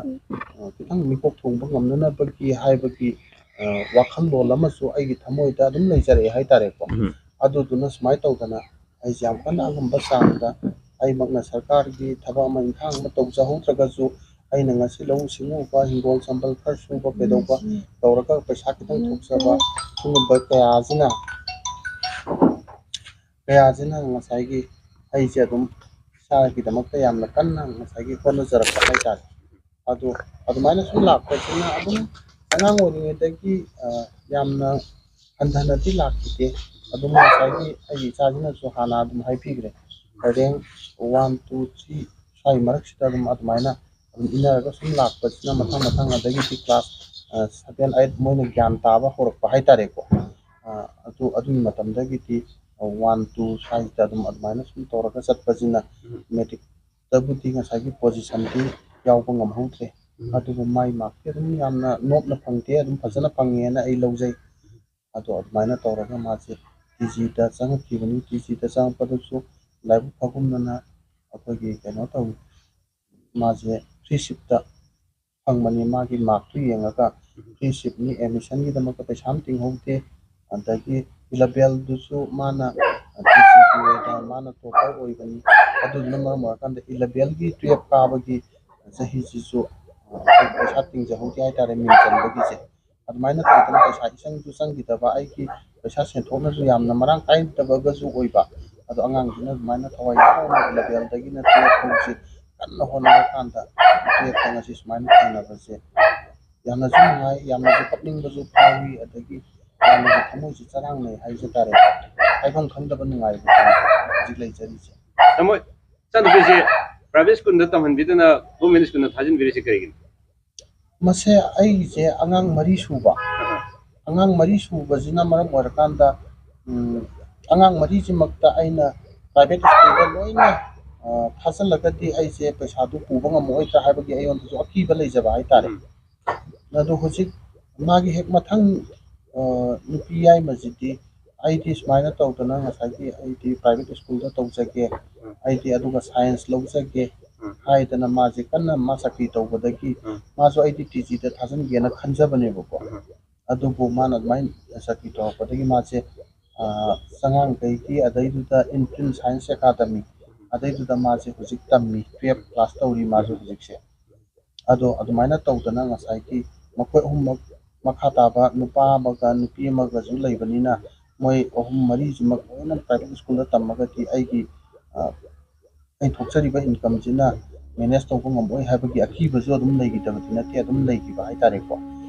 ꯈꯤꯇꯪ ꯃꯤꯀꯣꯛ ꯊꯣꯡꯕ ꯉꯝꯅꯅꯕꯒꯤ ꯍꯥꯏꯕꯒꯤ ꯋꯥꯈꯜꯂꯣꯟ ꯑꯃꯁꯨ ꯑꯩꯒꯤ ꯊꯃꯣꯏꯗ ꯑꯗꯨꯝ ꯂꯩꯖꯔꯛꯑꯦ ꯍꯥꯏꯇꯥꯔꯦꯀꯣ꯫ ꯑꯗꯨꯗꯨꯅ ꯁꯨꯃꯥꯏꯅ ꯇꯧꯗꯅ ꯑꯩꯁꯦ ꯌꯥꯝ ꯀꯟꯅ ꯑꯉꯝꯕ ꯆꯥꯡꯗ, ꯑꯩꯃꯛꯅ ꯁꯔꯀꯥꯔꯒꯤ ꯊꯕꯛ ꯑꯃ ꯏꯪꯈꯥꯡ ꯑꯃ ꯇꯧꯖꯍꯧꯗ꯭ꯔꯒꯁꯨ, ꯑꯩꯅ ꯉꯁꯤ ꯂꯧꯎ ꯁꯤꯡꯎꯕ, ꯍꯤꯡꯒꯣꯜ ꯁꯝꯕꯜ ꯈꯔ ꯁꯨꯕ ꯀꯩꯗꯧꯕ ꯇꯧꯔꯒ ꯄꯩꯁꯥ ꯈꯤꯇꯪ ꯊꯣꯛꯆꯕ, ꯁꯤꯒꯨꯝꯕ ꯀꯌꯥꯁꯤꯅ, ꯀꯌꯥꯁꯤꯅ ꯉꯁꯥꯏꯒꯤ ꯑꯩꯁꯦ ꯑꯗꯨꯝ ꯏꯁꯥꯒꯤꯗꯃꯛꯇ ꯌꯥꯝꯅ ꯀꯟꯅ ꯉꯁꯥꯏꯒꯤ ꯍꯣꯠꯅꯖꯔꯛꯄ ꯍꯥꯏꯇꯥꯔꯦ꯫ ꯑꯗꯨ ꯑꯗꯨꯃꯥꯏꯅ ꯁꯨꯝ ꯂꯥꯛꯄꯁꯤꯅ ꯑꯗꯨꯝ ꯑꯉꯥꯡ ꯑꯣꯏꯔꯤꯉꯩꯗꯒꯤ ꯌꯥꯝꯅ ꯍꯟꯊꯅꯗꯤ ꯂꯥꯛꯈꯤꯗꯦ꯫ ꯑꯗꯨꯝ ꯉꯁꯥꯏꯒꯤ ꯑꯩꯒꯤ ꯏꯆꯥꯁꯤꯅꯁꯨ ꯍꯥꯟꯅ ꯑꯗꯨꯝ ꯍꯥꯏꯕꯤꯈ꯭ꯔꯦ, ꯔꯦꯡ ꯋꯥꯟ, ꯇꯨ, ꯊ꯭ꯔꯤ ꯁ꯭ꯋꯥꯏ ꯃꯔꯛꯁꯤꯗ ꯑꯗꯨꯝ ꯑꯗꯨꯃꯥꯏꯅ ꯑꯗꯨꯝ ꯏꯟꯅꯔꯒ ꯁꯨꯝ ꯂꯥꯛꯄꯁꯤꯅ ꯃꯊꯪ ꯃꯊꯪ, ꯑꯗꯒꯤꯗꯤ ꯀ꯭ꯂꯥꯁ ꯁꯚꯦꯟ ꯑꯩꯠ ꯃꯣꯏꯅ ꯒ꯭ꯌꯥꯟ ꯇꯥꯕ ꯍꯧꯔꯛꯄ ꯍꯥꯏꯇꯥꯔꯦꯀꯣ꯫ ꯑꯗꯨ ꯑꯗꯨꯒꯤ ꯃꯇꯝꯗꯒꯤꯗꯤ ꯋꯥꯟ ꯇꯨ ꯁ꯭ꯋꯥꯏꯁꯤꯗ ꯑꯗꯨꯝ ꯑꯗꯨꯃꯥꯏꯅ ꯁꯨꯝ ꯇꯧꯔꯒ ꯆꯠꯄꯁꯤꯅ ꯃꯦꯇ꯭ꯔꯤꯛ ꯇꯕꯨꯗꯤ ꯉꯁꯥꯏꯒꯤ ꯄꯣꯖꯤꯁꯟꯗꯤ ꯌꯥꯎꯕ ꯉꯝꯍꯧꯗ꯭ꯔꯦ꯫ ꯎꯝ꯫ ꯑꯗꯨꯕꯨ ꯃꯥꯏ ꯃꯥꯔꯛꯇꯤ ꯑꯗꯨꯝ ꯌꯥꯝꯅ ꯅꯣꯞꯅ ꯐꯪꯗꯦ, ꯑꯗꯨꯝ ꯐꯖꯅ ꯐꯪꯉꯦꯅ ꯑꯩ ꯂꯧꯖꯩ꯫ ꯑꯗꯣ ꯑꯗꯨꯃꯥꯏꯅ ꯇꯧꯔꯒ ꯃꯥꯁꯦ ꯇꯤ ꯖꯤꯗ ꯆꯪꯉꯛꯈꯤꯕꯅꯤ꯫ ꯇꯤ ꯖꯤꯗ ꯆꯪꯉꯛꯄꯗꯁꯨ ꯂꯥꯏꯕꯛ ꯐꯒꯨꯝꯗꯅ ꯑꯩꯈꯣꯏꯒꯤ ꯀꯩꯅꯣ ꯇꯧꯏ, ꯃꯥꯁꯦ ꯐ꯭ꯔꯤ ꯁꯤꯠꯇ ꯐꯪꯕꯅꯤ꯫ ꯃꯥꯒꯤ ꯃꯥꯔꯛꯇꯨ ꯌꯦꯡꯉꯒ ꯐ꯭ꯔꯤ ꯁꯤꯠꯅꯤ, ꯑꯦꯗꯃꯤꯁꯟꯒꯤꯗꯃꯛꯇ ꯄꯩꯁꯥ ꯑꯃ ꯇꯤꯡꯍꯧꯗꯦ꯫ ꯑꯗꯒꯤ ꯏꯂꯚꯦꯜꯗꯨꯁꯨ ꯃꯥꯅ ꯇꯤ ꯖꯤꯒꯤ ꯑꯣꯏꯅ ꯃꯥꯅ ꯇꯣꯄꯔ ꯑꯣꯏꯕꯅꯤ꯫ ꯑꯗꯨꯗꯨꯅ ꯃꯔꯝ ꯑꯣꯏꯔꯀꯥꯟꯗ ꯏꯂꯚꯦꯜꯒꯤ ꯇꯨꯌꯦꯜꯞ ꯀꯥꯕꯒꯤ ꯆꯍꯤꯁꯤꯁꯨ, ꯑ, ꯄꯩꯁꯥ ꯇꯤꯡꯖꯍꯧꯗꯦ ꯍꯥꯏꯇꯥꯔꯦ, ꯃꯤꯡ ꯆꯟꯕꯒꯤꯁꯦ꯫ ꯑꯗꯨꯃꯥꯏꯅ ꯇꯧꯗꯅ ꯄꯩꯁꯥ ꯏꯆꯪꯁꯨ ꯆꯪꯈꯤꯗꯕ, ꯑꯩꯒꯤ ꯄꯩꯁꯥ ꯁꯦꯟꯊꯣꯛꯅꯁꯨ ꯌꯥꯝꯅ ꯃꯔꯥꯡ ꯀꯥꯏꯗꯕꯒꯁꯨ ꯑꯣꯏꯕ꯫ ꯑꯗꯣ ꯑꯉꯥꯡꯁꯤꯅ ꯑꯗꯨꯃꯥꯏꯅ ꯊꯋꯥꯏ ꯌꯥꯎꯅ ꯏꯂꯚꯦꯜꯗꯒꯤꯅ ꯇꯨꯌꯦꯜꯞ ꯐꯥꯎꯁꯤ ꯀꯟꯅ ꯍꯣꯠꯅꯔꯀꯥꯟꯗ ꯇꯨꯌꯦꯜꯞꯇ ꯉꯁꯤ ꯁꯨꯃꯥꯏꯅ ꯐꯪꯅꯕꯁꯦ ꯌꯥꯝꯅꯁꯨ ꯅꯨꯡꯉꯥꯏ, ꯌꯥꯝꯅꯁꯨ ꯀꯞꯅꯤꯡꯕꯁꯨ ꯐꯥꯎꯏ, ꯑꯗꯒꯤ ꯌꯥꯝꯅꯁꯨ ꯊꯃꯣꯏꯁꯨ ꯆꯔꯥꯡꯅꯩ ꯍꯥꯏꯖ ꯇꯥꯔꯦ꯫ ꯍꯥꯏꯐꯝ ꯈꯪꯗꯕ ꯅꯨꯡꯉꯥꯏꯕꯗꯨꯅꯤ ꯍꯧꯖꯤꯛ ꯂꯩꯖꯔꯤꯁꯦ꯫ ꯇꯥꯃꯣ, ꯏꯆꯥꯅꯨꯄꯤꯁꯦ ꯄ꯭ꯔꯥꯏꯚꯦꯠ ꯁ꯭ꯀꯨꯜꯗ ꯇꯝꯍꯟꯕꯤꯗꯅ ꯒꯣꯔꯃꯦꯟ ꯁ꯭ꯀꯨꯜꯗ ꯊꯥꯖꯤꯟꯕꯤꯔꯤꯁꯦ ꯀꯔꯤꯒꯤꯅꯣ? ꯃꯁꯦ ꯑꯩꯒꯤꯁꯦ ꯑꯉꯥꯡ ꯃꯔꯤ ꯁꯨꯕ꯫ ꯑꯉꯥꯡ ꯃꯔꯤ ꯁꯨꯕꯁꯤꯅ ꯃꯔꯝ ꯑꯣꯏꯔꯀꯥꯟꯗ, ꯎꯝ, ꯑꯉꯥꯡ ꯃꯔꯤꯁꯤꯃꯛꯇ ꯑꯩꯅ ꯄ꯭ꯔꯥꯏꯚꯦꯠ ꯁ꯭ꯀꯨꯜꯗ ꯂꯣꯏꯅ, ꯑ, ꯊꯥꯖꯤꯜꯂꯒꯗꯤ ꯑꯩꯁꯦ ꯄꯩꯁꯥꯗꯨ ꯄꯨꯕ ꯉꯝꯃꯛꯑꯣꯏꯗ꯭ꯔꯥ ꯍꯥꯏꯕꯒꯤ ꯑꯩꯉꯣꯟꯗꯁꯨ ꯑꯀꯤꯕ ꯂꯩꯖꯕ ꯍꯥꯏꯇꯥꯔꯦ꯫ ꯎꯝ꯫ ꯑꯗꯣ ꯍꯧꯖꯤꯛ ꯃꯥꯒꯤ ꯍꯦꯛ ꯃꯊꯪ, ꯑ, ꯅꯨꯄꯤ ꯌꯥꯏꯃꯁꯤꯗꯤ ꯑꯩꯗꯤ ꯁꯨꯃꯥꯏꯅ ꯇꯧꯗꯅ ꯉꯁꯥꯏꯒꯤ ꯑꯩꯗꯤ ꯄ꯭ꯔꯥꯏꯚꯦꯠ ꯁ꯭ꯀꯨꯜꯗ ꯇꯧꯖꯒꯦ, ꯎꯝ꯫ ꯑꯩꯗꯤ ꯑꯗꯨꯒ ꯁꯥꯏꯟꯁ ꯂꯧꯖꯒꯦ ꯎꯝ꯫ ꯍꯥꯏꯗꯅ ꯃꯥꯁꯦ ꯀꯟꯅ ꯃꯥ ꯆꯀ꯭ꯔꯤ ꯇꯧꯕꯗꯒꯤ ꯎꯝ꯫ ꯃꯥꯁꯨ ꯑꯩꯗꯤ ꯇꯤ ꯖꯤꯗ ꯊꯥꯖꯤꯟꯒꯦꯅ ꯈꯟꯖꯕꯅꯦꯕꯀꯣ꯫ ꯎꯝ꯫ ꯑꯗꯨꯕꯨ ꯃꯥꯅ ꯑꯗꯨꯃꯥꯏꯅ ꯆꯀ꯭ꯔꯤ ꯇꯧꯔꯛꯄꯗꯒꯤ ꯃꯥꯁꯦ, ꯑ, ꯆꯉꯥꯡꯈꯩꯒꯤ ꯑꯗꯩꯗꯨꯗ ꯏꯟꯐꯤꯜ ꯁꯥꯏꯟꯁ ꯑꯦꯀꯥꯗꯃꯤ ꯑꯗꯩꯗꯨꯗ ꯃꯥꯁꯦ ꯍꯧꯖꯤꯛ ꯇꯝꯃꯤ, ꯇꯨꯌꯦꯜꯞ ꯀ꯭ꯂꯥꯁ ꯇꯧꯔꯤ ꯃꯥꯁꯨ ꯍꯧꯖꯤꯛꯁꯦ꯫ ꯑꯗꯣ ꯑꯗꯨꯃꯥꯏꯅ ꯇꯧꯗꯅ ꯉꯁꯥꯏꯒꯤ ꯃꯈꯣꯏ ꯑꯍꯨꯝꯃꯛ ꯃꯈꯥ ꯇꯥꯕ ꯅꯨꯄꯥ ꯑꯃꯒ ꯅꯨꯄꯤ ꯑꯃꯒꯁꯨ ꯂꯩꯕꯅꯤꯅ ꯃꯣꯏ ꯑꯍꯨꯝ ꯃꯔꯤꯁꯤꯃꯛ ꯂꯣꯏꯅ ꯄ꯭ꯔꯥꯏꯚꯦꯠ ꯁ꯭ꯀꯨꯜꯗ ꯇꯝꯃꯒꯗꯤ ꯑꯩꯒꯤ, ꯑ, ꯑꯩꯅ ꯊꯣꯛꯆꯔꯤꯕ ꯏꯟꯀꯝꯁꯤꯅ ꯃꯦꯅꯦꯖ ꯇꯧꯕ ꯉꯝꯃꯣꯏ ꯍꯥꯏꯕꯒꯤ ꯑꯀꯤꯕꯁꯨ ꯑꯗꯨꯝ ꯂꯩꯈꯤꯗꯕꯗꯤ ꯅꯠꯇꯦ, ꯑꯗꯨꯝ ꯂꯩꯈꯤꯕ ꯍꯥꯏꯇꯥꯔꯦꯀꯣ꯫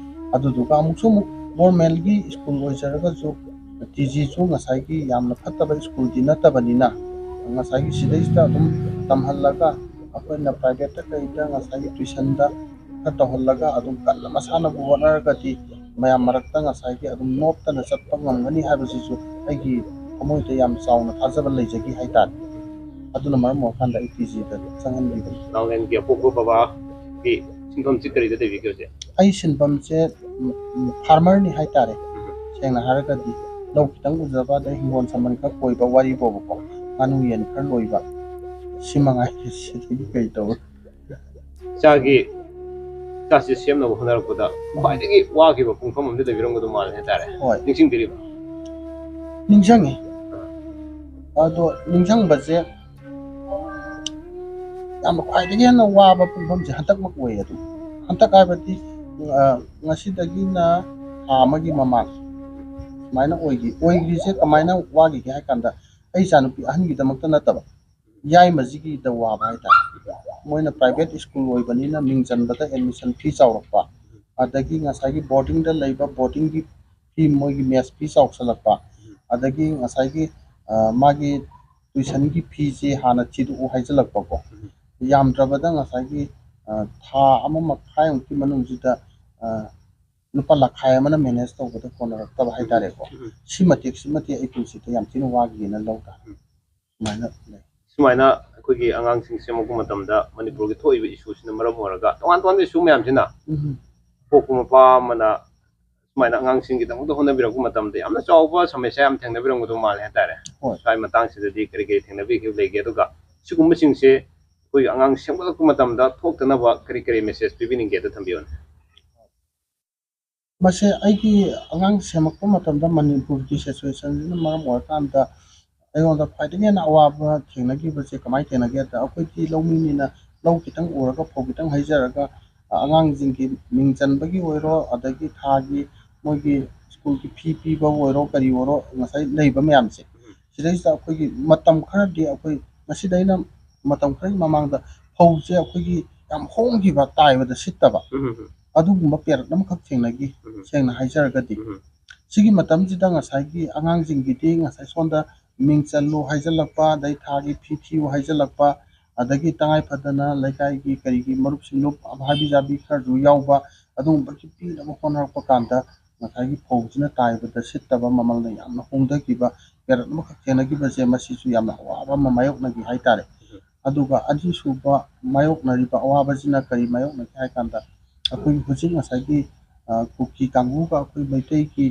ꯑꯗꯨꯗꯨꯒ ꯑꯃꯨꯛꯁꯨ ꯑꯃꯨꯛ ꯒꯣꯔꯃꯦꯟꯒꯤ ꯁ꯭ꯀꯨꯜ ꯑꯣꯏꯖꯔꯒꯁꯨ ꯇꯤ ꯖꯤꯁꯨ ꯉꯁꯥꯏꯒꯤ ꯌꯥꯝꯅ ꯐꯠꯇꯕ ꯁ꯭ꯀꯨꯜꯗꯤ ꯅꯠꯇꯕꯅꯤꯅ ꯉꯁꯥꯏꯒꯤ ꯁꯤꯗꯩꯁꯤꯗ ꯑꯗꯨꯝ ꯇꯝꯍꯜꯂꯒ ꯑꯩꯈꯣꯏꯅ ꯄ꯭ꯔꯥꯏꯚꯦꯠꯇ ꯀꯩꯗ ꯉꯁꯥꯏꯒꯤ ꯇ꯭ꯋꯤꯁꯟꯗ ꯈꯔ ꯇꯧꯍꯜꯂꯒ ꯑꯗꯨꯝ ꯀꯟꯅ ꯃꯁꯥꯅꯕꯨ ꯍꯣꯠꯅꯔꯒꯗꯤ ꯃꯌꯥꯝ ꯃꯔꯛꯇ ꯉꯁꯥꯏꯒꯤ ꯑꯗꯨꯝ ꯅꯣꯞꯇꯅ ꯆꯠꯄ ꯉꯝꯒꯅꯤ ꯍꯥꯏꯕꯁꯤꯁꯨ ꯑꯩꯒꯤ ꯊꯃꯣꯏꯗ ꯌꯥꯝ ꯆꯥꯎꯅ ꯊꯥꯖꯕ ꯂꯩꯖꯈꯤ ꯍꯥꯏꯇꯥꯔꯦ꯫ ꯑꯗꯨꯅ ꯃꯔꯝ ꯑꯣꯏꯔꯀꯥꯟꯗ ꯑꯩ ꯄꯤ ꯖꯤꯗ ꯆꯪꯍꯟꯕꯤꯕꯅꯤ꯫ ꯅꯥꯒꯥꯂꯦꯟꯒꯤ ꯑꯄꯣꯛꯄ ꯕꯕꯥꯒꯤ ꯁꯤꯟꯐꯝꯁꯤ ꯀꯔꯤꯗ ꯂꯩꯕꯤꯒꯦ ꯍꯧꯖꯤꯛ? ꯑꯩ ꯁꯤꯟꯐꯝꯁꯦ ꯐꯥꯔꯃꯔꯅꯤ ꯍꯥꯏꯇꯥꯔꯦ꯫ ꯁꯦꯡꯅ ꯍꯥꯏꯔꯒꯗꯤ ꯂꯧ ꯈꯤꯇꯪ ꯎꯖꯕ, ꯑꯗꯩ ꯍꯤꯡꯒꯣꯜ ꯁꯝꯕꯜ ꯈꯔ ꯀꯣꯏꯕ, ꯋꯥꯔꯤ ꯕꯣꯕꯀꯣ, ꯉꯥꯅꯨ ꯌꯦꯟ ꯈꯔ ꯂꯣꯏꯕ, ꯁꯤ ꯃꯉꯥꯏ꯫ ꯁꯤꯗꯒꯤ ꯀꯩ ꯇꯧꯔ ꯏꯆꯥꯒꯤ ꯏꯆꯥꯁꯤ ꯁꯦꯝꯅꯕ ꯍꯣꯠꯅꯔꯛꯄꯗ ꯈ꯭ꯋꯥꯏꯗꯒꯤ ꯋꯥꯈꯤꯕ ꯄꯨꯡꯐꯝ ꯑꯃꯗꯤ ꯂꯩꯕꯤꯔꯝꯒꯗꯧ ꯃꯥꯜꯂꯦ ꯍꯥꯏꯇꯥꯔꯦ꯫ ꯍꯣꯏ꯫ ꯅꯤꯡꯁꯤꯡꯕꯤꯔꯤꯕ? ꯅꯤꯡꯁꯤꯡꯉꯤ꯫ ꯑꯗꯣ ꯅꯤꯡꯁꯤꯡꯕꯁꯦ ꯌꯥꯝꯅ ꯈ꯭ꯋꯥꯏꯗꯒꯤ ꯍꯦꯟꯅ ꯋꯥꯕ ꯄꯨꯡꯐꯝꯁꯦ ꯍꯟꯗꯛꯃꯛ ꯑꯣꯏꯌꯦ꯫ ꯑꯗꯨꯝ ꯍꯟꯗꯛ ꯍꯥꯏꯕꯗꯤ, ꯑ, ꯉꯁꯤꯗꯒꯤꯅ ꯊꯥ ꯑꯃꯒꯤ ꯃꯃꯥꯡ ꯁꯨꯃꯥꯏꯅ ꯑꯣꯏꯈꯤ꯫ ꯑꯣꯏꯈ꯭ꯔꯤꯁꯦ ꯀꯃꯥꯏꯅ ꯋꯥꯈꯤꯒꯦ ꯍꯥꯏ ꯀꯥꯟꯗ, ꯑꯩ ꯏꯆꯥꯅꯨꯄꯤ ꯑꯍꯟꯒꯤꯗꯃꯛꯇ ꯅꯠꯇꯕ, ꯌꯥꯏꯃꯁꯤꯒꯤꯗ ꯋꯥꯕ ꯍꯥꯏꯇꯥꯔꯦ꯫ ꯃꯣꯏꯅ ꯄ꯭ꯔꯥꯏꯚꯦꯠ ꯁ꯭ꯀꯨꯜ ꯑꯣꯏꯕꯅꯤꯅ ꯃꯤꯡ ꯆꯟꯕꯗ ꯑꯦꯗꯃꯤꯁꯟ ꯐꯤ ꯆꯥꯎꯔꯛꯄ, ꯑꯗꯒꯤ ꯉꯁꯥꯏꯒꯤ ꯕꯣꯔꯗꯤꯡꯗ ꯂꯩꯕ ꯕꯣꯔꯗꯤꯡꯒꯤ ꯐꯤ, ꯃꯣꯏꯒꯤ ꯃꯦꯁ ꯐꯤ ꯆꯥꯎꯁꯜꯂꯛꯄ, ꯑꯗꯒꯤ ꯉꯁꯥꯏꯒꯤ, ꯑ, ꯃꯥꯒꯤ ꯇꯨꯏꯁꯟꯒꯤ ꯐꯤꯁꯦ ꯍꯥꯟꯅ ꯊꯤꯗꯣꯛꯎ ꯍꯥꯏꯖꯜꯂꯛꯄꯀꯣ꯫ ꯌꯥꯝꯗ꯭ꯔꯕꯗ ꯉꯁꯥꯏꯒꯤ, ꯑ, ꯊꯥ ꯑꯃ ꯃꯈꯥꯏꯃꯨꯛꯀꯤ ꯃꯅꯨꯡꯁꯤꯗ, ꯑ, ꯂꯨꯄꯥ ꯂꯈꯥꯏ ꯑꯃꯅ ꯃꯦꯅꯦꯖ ꯇꯧꯕꯗ ꯀꯣꯟꯅꯔꯛꯇꯕ ꯍꯥꯏꯇꯥꯔꯦꯀꯣ꯫ ꯁꯤ ꯃꯇꯦꯛꯁꯤꯃꯗꯤ ꯑꯩ ꯄꯨꯟꯁꯤꯗ ꯌꯥꯝ ꯊꯤꯅ ꯋꯥꯈꯤꯑꯅ ꯂꯧ ꯇꯥꯔꯦ꯫ ꯁꯨꯃꯥꯏꯅ ꯂꯩ꯫ ꯁꯨꯃꯥꯏꯅ ꯑꯩꯈꯣꯏꯒꯤ ꯑꯉꯥꯡꯁꯤꯡ ꯁꯦꯝꯃꯛꯄ ꯃꯇꯝꯗ ꯃꯅꯤꯄꯨꯔꯒꯤ ꯊꯣꯛꯏꯕ ꯏꯁꯨꯁꯤꯅ ꯃꯔꯝ ꯑꯣꯏꯔꯒ ꯇꯣꯉꯥꯟ ꯇꯣꯉꯥꯟꯕ ꯏꯁꯨ ꯃꯌꯥꯝꯁꯤꯅ ꯎꯝ꯫ ꯄꯣꯛꯄ ꯃꯄꯥ ꯑꯃꯅ ꯁꯨꯃꯥꯏꯅ ꯑꯉꯥꯡꯁꯤꯡꯒꯤꯗꯃꯛꯇ ꯍꯣꯠꯅꯕꯤꯔꯛꯄ ꯃꯇꯝꯗ ꯌꯥꯝꯅ ꯆꯥꯎꯕ ꯁꯃꯁ꯭ꯌꯥ ꯌꯥꯝ ꯊꯦꯡꯅꯕꯤꯔꯝꯒꯗꯧ ꯃꯥꯜꯂꯦ ꯍꯥꯏꯇꯥꯔꯦ꯫ ꯍꯣꯏ꯫ ꯁ꯭ꯋꯥꯏ ꯃꯇꯥꯡꯁꯤꯗꯗꯤ ꯀꯔꯤ ꯀꯔꯤ ꯊꯦꯡꯅꯕꯤꯈꯤꯕ ꯂꯩꯒꯦ? ꯑꯗꯨꯒ ꯁꯤꯒꯨꯝꯕꯁꯤꯡꯁꯦ ꯑꯩꯈꯣꯏꯒꯤ ꯑꯉꯥꯡ ꯁꯦꯝꯒꯠꯂꯛꯄ ꯃꯇꯝꯗ ꯊꯣꯛꯇꯅꯕ ꯀꯔꯤ ꯀꯔꯤ ꯃꯦꯁꯦꯖ ꯄꯤꯕꯤꯅꯤꯡꯒꯦ? ꯑꯗꯨ ꯊꯝꯕꯤꯌꯨꯅꯦ꯫ ꯃꯁꯦ ꯑꯩꯒꯤ ꯑꯉꯥꯡ ꯁꯦꯝꯃꯛꯄ ꯃꯇꯝꯗ ꯃꯅꯤꯄꯨꯔꯒꯤ ꯁꯤꯆꯨꯋꯦꯁꯟꯁꯤꯅ ꯃꯔꯝ ꯑꯣꯏꯔꯀꯥꯟꯗ ꯑꯩꯉꯣꯟꯗ ꯈ꯭ꯋꯥꯏꯗꯒꯤ ꯍꯦꯟꯅ ꯑꯋꯥꯕ ꯊꯦꯡꯅꯈꯤꯕꯁꯦ ꯀꯃꯥꯏꯅ ꯊꯦꯡꯅꯒꯦꯗ, ꯑꯩꯈꯣꯏꯗꯤ ꯂꯧꯃꯤꯅꯤꯅ ꯂꯧ ꯈꯤꯇꯪ ꯎꯔꯒ ꯐꯧ ꯈꯤꯇꯪ ꯍꯩꯖꯔꯒ, ꯑ, ꯑꯉꯥꯡꯁꯤꯡꯒꯤ ꯃꯤꯡ ꯆꯟꯕꯒꯤ ꯑꯣꯏꯔꯣ, ꯑꯗꯒꯤ ꯊꯥꯒꯤ ꯃꯣꯏꯒꯤ ꯁ꯭ꯀꯨꯜꯒꯤ ꯐꯤ ꯄꯤꯕ ꯑꯣꯏꯔꯣ, ꯀꯔꯤ ꯑꯣꯏꯔꯣ, ꯉꯁꯥꯏ ꯂꯩꯕ ꯃꯌꯥꯝꯁꯦ, ꯁꯤꯗꯩꯁꯤꯗ ꯑꯩꯈꯣꯏꯒꯤ ꯃꯇꯝ ꯈꯔꯗꯤ ꯑꯩꯈꯣꯏ ꯉꯁꯤꯗꯩꯅ ꯃꯇꯝ ꯈꯔꯒꯤ ꯃꯃꯥꯡꯗ ꯐꯧꯁꯦ ꯑꯩꯈꯣꯏꯒꯤ ꯌꯥꯝ ꯍꯣꯡꯈꯤꯕ, ꯇꯥꯏꯕꯗ ꯁꯤꯠꯇꯕ, ꯎꯝ, ꯎꯝ, ꯎꯝ, ꯑꯗꯨꯒꯨꯝꯕ ꯄꯦꯔꯠ ꯑꯃꯈꯛ ꯊꯦꯡꯅꯈꯤ꯫ ꯎꯝ, ꯁꯦꯡꯅ ꯍꯥꯏꯖꯔꯒꯗꯤ, ꯎꯝ, ꯁꯤꯒꯤ ꯃꯇꯝꯁꯤꯗ ꯉꯁꯥꯏꯒꯤ ꯑꯉꯥꯡꯁꯤꯡꯒꯤꯗꯤ ꯉꯁꯥꯏ ꯁꯣꯝꯗ ꯃꯤꯡ ꯆꯜꯂꯨ ꯍꯥꯏꯖꯜꯂꯛꯄ, ꯑꯗꯩ ꯊꯥꯒꯤ ꯐꯤ ꯊꯤꯌꯨ ꯍꯥꯏꯖꯜꯂꯛꯄ, ꯑꯗꯒꯤ ꯇꯉꯥꯏ ꯐꯗꯅ ꯂꯩꯀꯥꯏꯒꯤ ꯀꯔꯤꯒꯤ ꯃꯔꯨꯞꯁꯤꯡꯗꯨ ꯍꯥꯕꯤ ꯖꯥꯕꯤ ꯈꯔꯁꯨ ꯌꯥꯎꯕ, ꯑꯗꯨꯒꯨꯝꯕꯒꯤ ꯄꯤꯅꯕ ꯍꯣꯠꯅꯔꯛꯄ ꯀꯥꯟꯗ ꯉꯁꯥꯏꯒꯤ ꯐꯧꯁꯤꯅ ꯇꯥꯏꯕꯗ ꯁꯤꯠꯇꯕ, ꯃꯃꯜꯅ ꯌꯥꯝꯅ ꯍꯣꯡꯊꯈꯤꯕ, ꯄꯦꯔꯠ ꯑꯃꯈꯛ ꯊꯦꯡꯅꯈꯤꯕꯁꯦ, ꯃꯁꯤꯁꯨ ꯌꯥꯝꯅ ꯑꯋꯥꯕ ꯑꯃ ꯃꯥꯌꯣꯛꯅꯈꯤ ꯍꯥꯏꯇꯥꯔꯦ꯫ ꯑꯗꯨꯒ ꯑꯅꯤꯁꯨꯕ ꯃꯥꯌꯣꯛꯅꯔꯤꯕ ꯑꯋꯥꯕꯁꯤꯅ ꯀꯔꯤ ꯃꯥꯌꯣꯛꯅꯒꯦ ꯍꯥꯏ ꯀꯥꯟꯗ, ꯑꯩꯈꯣꯏꯒꯤ ꯍꯧꯖꯤꯛ ꯉꯁꯥꯏꯒꯤ, ꯑ, ꯀꯨꯀꯤ ꯀꯥꯡꯕꯨꯒ ꯑꯩꯈꯣꯏ ꯃꯩꯇꯩꯒꯤ,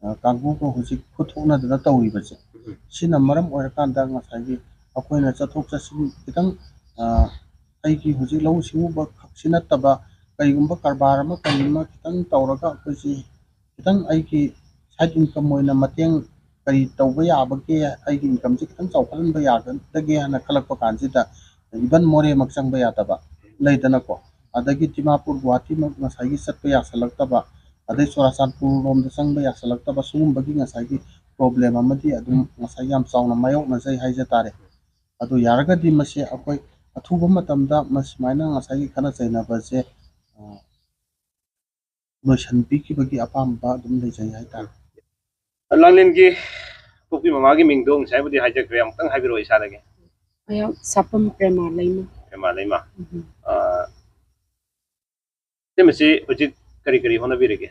ꯑ, ꯀꯥꯡꯕꯨꯒ ꯍꯧꯖꯤꯛ ꯈꯨꯠ ꯊꯣꯛꯅꯗꯅ ꯇꯧꯔꯤꯕꯁꯦ, ꯎꯝ꯫ ꯁꯤꯅ ꯃꯔꯝ ꯑꯣꯏꯔꯀꯥꯟꯗ ꯉꯁꯥꯏꯒꯤ ꯑꯩꯈꯣꯏꯅ ꯆꯠꯊꯣꯛ ꯆꯠꯁꯤꯟ ꯈꯤꯇꯪ, ꯑ, ꯑꯩꯒꯤ ꯍꯧꯖꯤꯛ ꯂꯧꯎ ꯁꯤꯡꯎꯕ ꯈꯛꯁꯤ ꯅꯠꯇꯕ, ꯀꯔꯤꯒꯨꯝꯕ ꯀꯔꯕꯥꯔ ꯑꯃ ꯀꯔꯤ ꯑꯃ ꯈꯤꯇꯪ ꯇꯧꯔꯒ ꯑꯩꯈꯣꯏꯁꯤ ꯈꯤꯇꯪ ꯑꯩꯒꯤ side income ꯑꯣꯏꯅ ꯃꯇꯦꯡ ꯀꯔꯤ ꯇꯧꯕ ꯌꯥꯕꯒꯦ, ꯑꯩꯒꯤ incomeꯁꯦ ꯈꯤꯇꯪ ꯆꯥꯎꯈꯠꯍꯟꯕ ꯌꯥꯒꯗꯒꯦ ꯍꯥꯏꯅ ꯈꯜꯂꯛꯄ ꯀꯥꯟꯁꯤꯗ, even ꯃꯣꯔꯦꯃꯛ ꯆꯪꯕ ꯌꯥꯗꯕ ꯂꯩꯗꯅꯀꯣ, ꯑꯗꯒꯤ ꯗꯤꯃꯥꯄꯨꯔ, ꯒꯨꯍꯥꯇꯤꯃꯛ ꯉꯁꯥꯏꯒꯤ ꯆꯠꯄ ꯌꯥꯁꯜꯂꯛꯇꯕ, ꯑꯗꯩ ꯆꯨꯔꯥꯆꯥꯟꯄꯨꯔ ꯂꯣꯝꯗ ꯆꯪꯕ ꯌꯥꯁꯜꯂꯛꯇꯕ, ꯁꯤꯒꯨꯝꯕꯒꯤ ꯉꯁꯥꯏꯒꯤ problem ꯑꯃꯗꯤ ꯑꯗꯨꯝ ꯉꯁꯥꯏ ꯌꯥꯝ ꯆꯥꯎꯅ ꯃꯥꯌꯣꯛꯅꯖꯩ ꯍꯥꯏꯖ ꯇꯥꯔꯦ꯫ ꯑꯗꯨ ꯌꯥꯔꯒꯗꯤ ꯃꯁꯤ ꯑꯩꯈꯣꯏ ꯑꯊꯨꯕ ꯃꯇꯝꯗ ꯃꯁꯨꯃꯥꯏꯅ ꯉꯁꯥꯏꯒꯤ ꯈꯠꯅ ꯆꯩꯅꯕꯁꯦ, ꯑ, ꯂꯣꯏꯁꯤꯟꯕꯤꯈꯤꯕꯒꯤ ꯑꯄꯥꯝꯕ ꯑꯗꯨꯝ ꯂꯩꯖꯩ ꯍꯥꯏꯇꯥꯔꯦ꯫ ꯂꯥꯡꯂꯦꯟꯒꯤ ꯄꯣꯛꯄꯤ ꯃꯃꯥꯒꯤ ꯃꯤꯡꯗꯣ ꯉꯁꯥꯏꯕꯨꯗꯤ ꯍꯥꯏꯖꯈ꯭ꯔꯦ, ꯑꯃꯨꯛꯇꯪ ꯍꯥꯏꯕꯤꯔꯛꯑꯣ ꯏꯁꯥꯗꯒꯤ꯫ ꯑꯩꯍꯥꯛ ꯁꯥꯄꯝ ꯄ꯭ꯔꯦꯃꯥ ꯂꯩꯃ꯫ ꯄ꯭ꯔꯦꯃꯥ ꯂꯩꯃ꯫ ꯎꯝ꯫ ꯑ, ꯏꯆꯦꯃꯁꯤ ꯍꯧꯖꯤꯛ ꯀꯔꯤ ꯀꯔꯤ ꯍꯣꯠꯅꯕꯤꯔꯤꯒꯦ?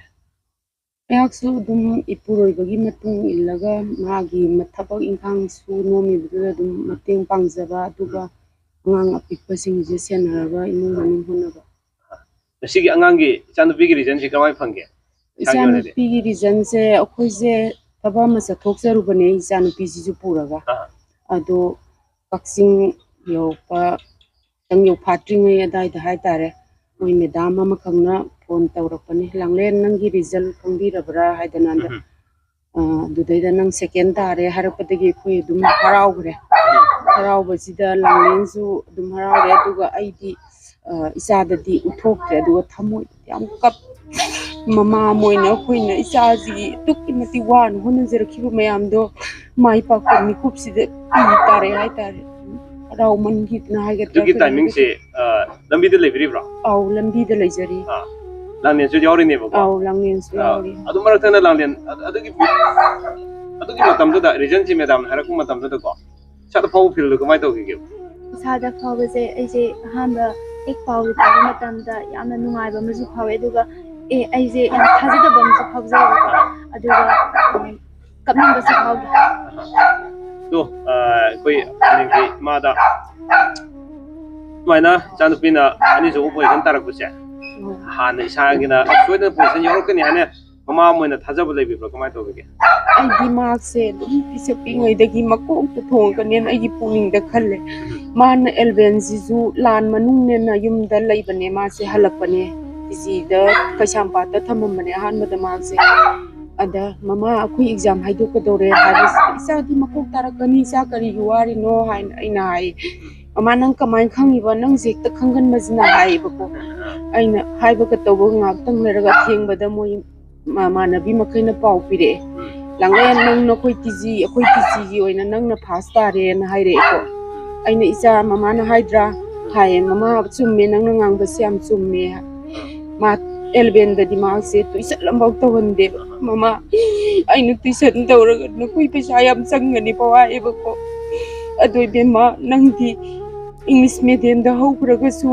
ꯑꯩꯍꯥꯛꯁꯨ ꯑꯗꯨꯝ ꯏꯄꯨꯔꯣꯏꯕꯒꯤ ꯃꯇꯨꯡ ꯏꯜꯂꯒ ꯃꯥꯒꯤ ꯃ-, ꯊꯕꯛ ꯏꯪꯈꯥꯡ ꯁꯨ ꯅꯣꯝꯃꯤꯕꯗꯨꯗ ꯑꯗꯨꯝ ꯃꯇꯦꯡ ꯄꯥꯡꯖꯕ, ꯑꯗꯨꯒ ꯑꯉꯥꯡ ꯑꯄꯤꯛꯄꯁꯤꯡꯁꯦ ꯁꯦꯟꯅꯔꯒ ꯏꯃꯨꯡ ꯃꯅꯨꯡ ꯍꯣꯠꯅꯕ꯫ ꯉꯁꯤꯒꯤ ꯑꯉꯥꯡꯒꯤ, ꯏꯆꯥꯅꯨꯄꯤꯒꯤ resultꯁꯤ ꯀꯃꯥꯏꯅ ꯐꯪꯒꯦ? ꯏꯁꯥꯒꯤ ꯑꯣꯏꯅꯗꯤ? ꯏꯆꯥꯅꯨꯄꯤꯒꯤ resulꯁꯦ ꯑꯩꯈꯣꯏꯁꯦ ꯊꯕꯛ ꯑꯃ ꯆꯠꯊꯣꯛꯆꯔꯨꯕꯅꯦ ꯏꯆꯥꯅꯨꯄꯤꯁꯤꯁꯨ ꯄꯨꯔꯒ꯫ ꯑꯥ꯫ ꯑꯗꯣ ꯀꯛꯆꯤꯡ ꯌꯧꯔꯛꯄ, ꯈꯤꯇꯪ ꯌꯧꯐꯥꯠꯇ꯭ꯔꯤꯉꯩ ꯑꯗꯥꯏꯗ ꯍꯥꯏꯇꯥꯔꯦ, ꯃꯣꯏ madam ꯑꯃꯈꯛꯅ phone ꯇꯧꯔꯛꯄꯅꯦ, "ꯂꯥꯡꯂꯦꯟ, ꯅꯪꯒꯤ result ꯈꯪꯕꯤꯔꯕ꯭ꯔꯥ?" ꯍꯥꯏꯗꯅ꯫ ꯑꯗ ꯎꯝ꯫ ꯑ, ꯑꯗꯨꯗꯩꯗ "ꯅꯪ second ꯇꯥꯔꯦ" ꯍꯥꯏꯔꯛꯄꯗꯒꯤ ꯑꯩꯈꯣꯏ ꯑꯗꯨꯝ ꯍꯔꯥꯎꯈ꯭ꯔꯦ꯫ ꯍꯔꯥꯎꯕꯁꯤꯗ ꯂꯥꯡꯂꯦꯟꯁꯨ ꯑꯗꯨꯝ ꯍꯔꯥꯎꯔꯦ, ꯑꯗꯨꯒ ꯑꯩꯗꯤ, ꯑ, ꯏꯆꯥꯗꯗꯤ ꯎꯠꯊꯣꯛꯇ꯭ꯔꯦ, ꯑꯗꯨꯒ ꯊꯃꯣꯏ ꯌꯥꯝ ꯀꯞ-, ꯃꯃꯥ ꯑꯃ ꯑꯣꯏꯅ ꯑꯩꯈꯣꯏꯅ ꯏꯆꯥꯁꯤꯒꯤ ꯑꯗꯨꯛꯀꯤ ꯃꯇꯤꯛ ꯋꯥꯅ ꯍꯣꯠꯅꯖꯔꯛꯈꯤꯕ ꯃꯌꯥꯝꯗꯣ ꯃꯥꯏ ꯄꯥꯛꯄ ꯃꯤꯀꯨꯞꯁꯤꯗ ꯄꯤ ꯇꯥꯔꯦ ꯍꯥꯏꯇꯥꯔꯦ꯫ ꯍꯔꯥꯎꯃꯟꯈꯤꯗꯅ ꯍꯥꯏꯒꯗ꯭ꯔꯥ ꯑꯗꯨꯒꯤ ꯀꯔꯤ timingꯁꯦ, ꯍꯥꯏꯒꯗ꯭ꯔꯥ? ꯑ, ꯂꯝꯕꯤꯗ ꯂꯩꯕꯤꯔꯤꯕ꯭ꯔꯣ? ꯑꯧ, ꯂꯝꯕꯤꯗ ꯂꯩꯖꯔꯤ꯫ ꯑꯥ, ꯂꯥꯡꯂꯦꯟꯁꯨ ꯌꯥꯎꯔꯤꯅꯦꯕꯀꯣ? ꯑꯧ, ꯂꯥꯡꯂꯦꯟꯁꯨ ꯑꯥ, ꯌꯥꯎꯔꯤ꯫ ꯑꯗꯨ ꯃꯔꯛ ꯊꯠꯅ ꯂꯥꯡꯂꯦꯟ, ꯑ-, ꯑꯗꯨꯒꯤ, ꯑꯗꯨꯒꯤ ꯃꯇꯝꯗꯨꯗ resulꯁꯤ madamꯅ ꯍꯥꯏꯔꯛꯄ ꯃꯇꯝꯗꯨꯗꯀꯣ, ꯏꯁꯥꯗ ꯐꯥꯎꯕ feelꯗꯨ ꯀꯃꯥꯏꯅ ꯇꯧꯈꯤꯒꯦ? ꯏꯁꯥꯗ ꯐꯥꯎꯕꯁꯦ, ꯑꯩꯁꯦ ꯑꯍꯥꯟꯕ ꯍꯦꯛ ꯄꯥꯎꯗꯨ ꯇꯥꯕ ꯃꯇꯝꯗ ꯌꯥꯝꯅ ꯅꯨꯡꯉꯥꯏꯕ ꯑꯃꯁꯨ ꯐꯥꯎꯋꯦ, ꯑꯗꯨꯒ, ꯑꯦ, ꯑꯩꯁꯦ ꯌꯥꯝ ꯊꯥꯖꯗꯕ ꯑꯃꯁꯨ ꯐꯥꯎꯖꯩꯕꯀꯣ꯫ ꯑꯗꯨꯒ, ꯎꯝ, ꯀꯞꯅꯤꯡꯕꯁꯨ ꯐꯥꯎꯗꯦ꯫ ꯑꯗꯣ ꯑꯩꯈꯣꯏ ꯍꯌꯦꯡꯒꯤ ꯏꯃꯥꯗ ꯁꯨꯃꯥꯏꯅ ꯏꯆꯥꯅꯨꯄꯤꯅ ꯑꯅꯤꯁꯨꯕ ꯄꯣꯖꯤꯁꯟ ꯇꯥꯔꯛꯄꯁꯦ, ꯍꯥꯟꯅ ꯏꯁꯥꯒꯤꯅ ꯁꯣꯏꯗꯅ ꯄꯣꯖꯤꯁꯟ ꯌꯥꯎꯔꯛꯀꯅꯤ ꯍꯥꯏꯅ ꯃꯃꯥ ꯑꯃ ꯑꯣꯏꯅ ꯊꯥꯖꯕ ꯂꯩꯕꯤꯕ꯭ꯔꯥ? ꯀꯃꯥꯏꯅ ꯇꯧꯕꯤꯒꯦ? ꯑꯩꯗꯤ ꯃꯥꯁꯦ ꯑꯗꯨꯝ ꯄꯤꯁꯛ ꯄꯤꯛꯉꯩꯗꯒꯤ ꯃꯀꯣꯛꯇ ꯊꯣꯡꯉꯒꯅꯦꯅ ꯑꯩꯒꯤ ꯄꯨꯛꯅꯤꯡꯗ ꯈꯜꯂꯦ꯫ ꯃꯥꯅ ꯑꯦꯂꯚꯦꯟꯁꯤꯁꯨ ꯂꯥꯟ ꯃꯅꯨꯡꯅꯦꯅ ꯌꯨꯝꯗ ꯂꯩꯕꯅꯦ, ꯃꯥꯁꯦ ꯍꯜꯂꯛꯄꯅꯦ꯫ ꯇꯤꯖꯤꯗ ꯀꯩꯁꯥꯝꯄꯥꯠꯇ ꯊꯝꯃꯝꯕꯅꯦ ꯑꯍꯥꯟꯕꯗ ꯃꯥꯁꯦ꯫ ꯑꯗ ꯃꯃꯥ, ꯑꯩꯈꯣꯏ ꯑꯦꯛꯖꯥꯝ ꯍꯥꯏꯗꯣꯛꯀꯗꯧꯔꯦ ꯍꯥꯏꯕꯁꯤꯗ, ꯏꯆꯥꯗꯤ ꯃꯀꯣꯛ ꯇꯥꯔꯛꯀꯅꯤ, ꯏꯆꯥ ꯀꯔꯤꯒꯤ ꯋꯥꯔꯤꯅꯣ ꯍꯥꯏꯅ ꯑꯩꯅ ꯍꯥꯏ꯫ ꯃꯃꯥ, ꯅꯪ ꯀꯃꯥꯏꯅ ꯈꯪꯉꯤꯕ? ꯅꯪꯁꯦ ꯍꯦꯛꯇ ꯈꯪꯒꯟꯕꯁꯤꯅ ꯍꯥꯏꯌꯦꯕꯀꯣ꯫ ꯑꯩꯅ ꯍꯥꯏꯕꯒ ꯇꯧꯕꯒ ꯉꯥꯏꯍꯥꯛꯇꯪ ꯂꯩꯔꯒ ꯑꯊꯦꯡꯕꯗ ꯃꯣꯏ ꯃꯃꯥꯟꯅꯕꯤ ꯃꯈꯩꯅ ꯄꯥꯎ ꯄꯤꯔꯛꯑꯦ, "ꯂꯥꯡꯂꯦꯟ, ꯅꯪ ꯅꯈꯣꯏ ꯇꯤꯖꯤ, ꯑꯩꯈꯣꯏ ꯇꯤꯖꯤꯒꯤ ꯑꯣꯏꯅ ꯅꯪꯅ ꯐꯥꯔꯁ ꯇꯥꯔꯦꯅ" ꯍꯥꯏꯔꯛꯑꯦꯀꯣ꯫ ꯑꯩꯅ, "ꯏꯆꯥ, ꯃꯃꯥꯅ ꯍꯥꯏꯗ꯭ꯔꯥ?" ꯍꯥꯏꯌꯦ꯫ "ꯃꯃꯥ, ꯆꯨꯝꯃꯦ, ꯅꯪꯅ ꯉꯥꯡꯕꯁꯦ ꯌꯥꯝ ꯆꯨꯝꯃꯦ꯫ ꯃꯥ ꯑꯦꯂꯚꯦꯟꯗꯗꯤ ꯃꯥꯁꯦ ꯇꯨꯏꯁꯟ ꯑꯃꯐꯥꯎ ꯇꯧꯍꯟꯗꯦꯕ ꯃꯃꯥ꯫ ꯑꯩꯅ ꯇꯨꯏꯁꯟ ꯇꯧꯔꯒ ꯅꯈꯣꯏ ꯄꯩꯁꯥ ꯌꯥꯝ ꯆꯪꯒꯅꯤ ꯍꯥꯏꯌꯦꯕꯀꯣ꯫ ꯑꯗꯣ ꯏꯕꯦꯝꯃ, ꯅꯪꯗꯤ ꯏꯪꯂꯤꯁ ꯃꯦꯗꯤꯌꯝꯗ ꯍꯧꯈ꯭ꯔꯒꯁꯨ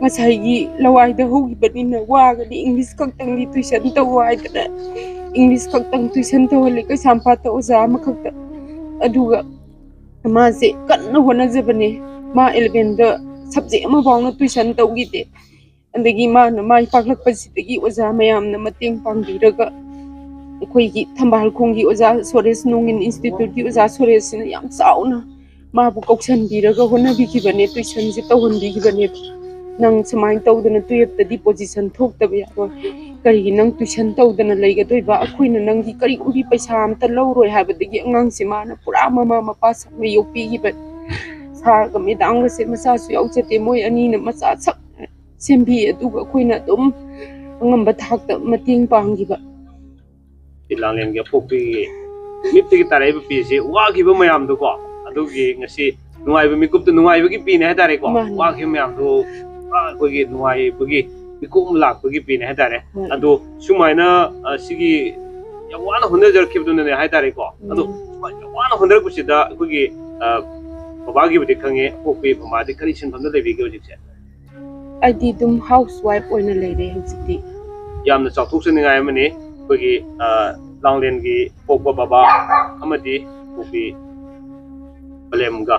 ꯉꯁꯥꯏꯒꯤ ꯂꯋꯥꯏꯗ ꯍꯧꯈꯤꯕꯅꯤꯅ ꯋꯥꯒꯅꯤ, ꯏꯪꯂꯤꯁ ꯈꯛꯇꯪꯗꯤ ꯇꯨꯏꯁꯟ ꯇꯧ" ꯍꯥꯏꯗꯅ ꯏꯪꯂꯤꯁ ꯈꯛꯇꯪ ꯇꯨꯏꯁꯟ ꯇꯧꯍꯜꯂꯦ ꯀꯩꯁꯥꯝꯄꯥꯠꯇ ꯑꯣꯖꯥ ꯑꯃꯈꯛꯇ꯫ ꯑꯗꯨꯒ ꯃꯥꯁꯦ ꯀꯟꯅ ꯍꯣꯠꯅꯖꯕꯅꯦ꯫ ꯃꯥ ꯑꯦꯂꯚꯦꯟꯗ ꯁꯕꯖꯦꯛ ꯑꯃꯐꯥꯎꯅ ꯇꯨꯏꯁꯟ ꯇꯧꯈꯤꯗꯦ꯫ ꯑꯗꯒꯤ ꯃꯥꯅ ꯃꯥꯏ ꯄꯥꯛꯂꯛꯄꯁꯤꯗꯒꯤ ꯑꯣꯖꯥ ꯃꯌꯥꯝꯅ ꯃꯇꯦꯡ ꯄꯥꯡꯕꯤꯔꯒ ꯑꯩꯈꯣꯏꯒꯤ ꯊꯝꯕꯥꯜ ꯈꯣꯡꯒꯤ ꯑꯣꯖꯥ ꯁꯣꯔꯦꯁ, ꯅꯣꯡꯏꯟ ꯏꯟꯁꯇꯤꯇ꯭ꯌꯨꯠꯀꯤ ꯑꯣꯖꯥ ꯁꯣꯔꯦꯁꯁꯤꯅ ꯌꯥꯝ ꯆꯥꯎꯅ ꯃꯥꯕꯨ ꯀꯧꯁꯟꯕꯤꯔꯒ ꯍꯣꯠꯅꯕꯤꯈꯤꯕꯅꯦ, ꯇꯨꯏꯁꯟꯁꯦ ꯇꯧꯍꯟꯕꯤꯈꯤꯕꯅꯦꯕ꯫ "ꯅꯪ ꯁꯨꯃꯥꯏꯅ ꯇꯧꯗꯅ ꯇꯨꯌꯦꯜꯞꯇꯗꯤ ꯄꯣꯖꯤꯁꯟ ꯊꯣꯛꯇꯕ ꯌꯥꯔꯣꯏ, ꯀꯔꯤꯒꯤ ꯅꯪ ꯇꯨꯏꯁꯟ ꯇꯧꯗꯅ ꯂꯩꯒꯗꯣꯏꯕ? ꯑꯩꯈꯣꯏꯅ ꯅꯪꯒꯤ ꯀꯔꯤꯒꯨꯝꯕꯤ ꯄꯩꯁꯥ ꯑꯝꯇ ꯂꯧꯔꯣꯏ" ꯍꯥꯏꯕꯗꯒꯤ ꯑꯉꯥꯡꯁꯦ ꯃꯥꯅ ꯄꯨꯔꯥ ꯃꯃꯥ ꯃꯄꯥ ꯁꯛꯅ ꯌꯣꯛꯄꯤꯈꯤꯕꯅꯤ꯫ ꯁꯥꯔꯒ ꯃꯦꯗꯥꯝꯒꯁꯦ ꯃꯆꯥꯁꯨ ꯌꯥꯎꯖꯗꯦ, ꯃꯣꯏ ꯑꯅꯤꯅ ꯃꯆꯥ ꯁꯛ ꯁꯦꯝꯕꯤ, ꯑꯗꯨꯒ ꯑꯩꯈꯣꯏꯅ ꯑꯗꯨꯝ ꯑꯉꯝꯕ ꯊꯥꯛꯇ ꯃꯇꯦꯡ ꯄꯥꯡꯈꯤꯕ꯫ ꯂꯥꯡꯂꯦꯟꯒꯤ ꯑꯄꯣꯛꯄꯤꯒꯤ ꯃꯤꯠꯇꯒꯤ ꯇꯥꯔꯛꯏꯕ ꯄꯤꯁꯦ ꯋꯥꯈꯤꯕ ꯃꯌꯥꯝꯗꯣꯀꯣ, ꯑꯗꯨꯒꯤ ꯉꯁꯤ ꯅꯨꯡꯉꯥꯏꯕ ꯃꯤꯀꯨꯞꯇ ꯅꯨꯡꯉꯥꯏꯕꯒꯤ ꯄꯤꯅꯦ ꯍꯥꯏꯇꯥꯔꯦꯀꯣ꯫ ꯃꯥꯅꯤ꯫ ꯋꯥꯈꯤꯕ ꯃꯌꯥꯝꯗꯣ ꯄꯨꯔꯥ ꯑꯩꯈꯣꯏꯒꯤ ꯅꯨꯡꯉꯥꯏꯕꯒꯤ ꯃꯤꯀꯨꯞ ꯑꯃ ꯂꯥꯛꯄꯒꯤ ꯄꯤꯅꯦ ꯍꯥꯏꯇꯥꯔꯦ꯫ ꯍꯣꯏ꯫ ꯑꯗꯣ ꯁꯨꯃꯥꯏꯅ ꯑ, ꯁꯤꯒꯤ ꯌꯥꯝ ꯋꯥꯅ ꯍꯣꯠꯅꯖꯔꯛꯈꯤꯕꯗꯨꯅꯅꯦ ꯍꯥꯏꯇꯥꯔꯦꯀꯣ꯫ ꯑꯗꯣ ꯎꯝ꯫ ꯁꯨꯃꯥꯏꯅ ꯌꯥꯝ ꯋꯥꯅ ꯍꯣꯠꯅꯔꯛꯄꯁꯤꯗ ꯑꯩꯈꯣꯏꯒꯤ ꯑ, ꯕꯕꯥꯒꯤꯕꯨꯗꯤ ꯈꯪꯉꯦ, ꯑꯄꯣꯛꯄꯤ ꯃꯃꯥꯗꯤ ꯀꯔꯤ ꯁꯤꯟꯐꯝꯗ ꯂꯩꯕꯤꯒꯦ ꯍꯧꯖꯤꯛꯁꯦ? ꯑꯩꯗꯤ ꯑꯗꯨꯝ ꯍꯥꯎꯁ ꯋꯥꯏꯐ ꯑꯣꯏꯅ ꯂꯩꯔꯦ ꯍꯧꯖꯤꯛꯇꯤ꯫ ꯌꯥꯝꯅ ꯆꯥꯎꯊꯣꯛꯆꯅꯤꯡꯉꯥꯏ ꯑꯃꯅꯤ꯫ ꯑꯩꯈꯣꯏꯒꯤ ꯑ, ꯂꯥꯡꯂꯦꯟꯒꯤ ꯄꯣꯛꯄ ꯕꯕꯥ ꯑꯃꯗꯤ ꯄꯣꯛꯄꯤ ꯄꯂꯦꯝꯒ,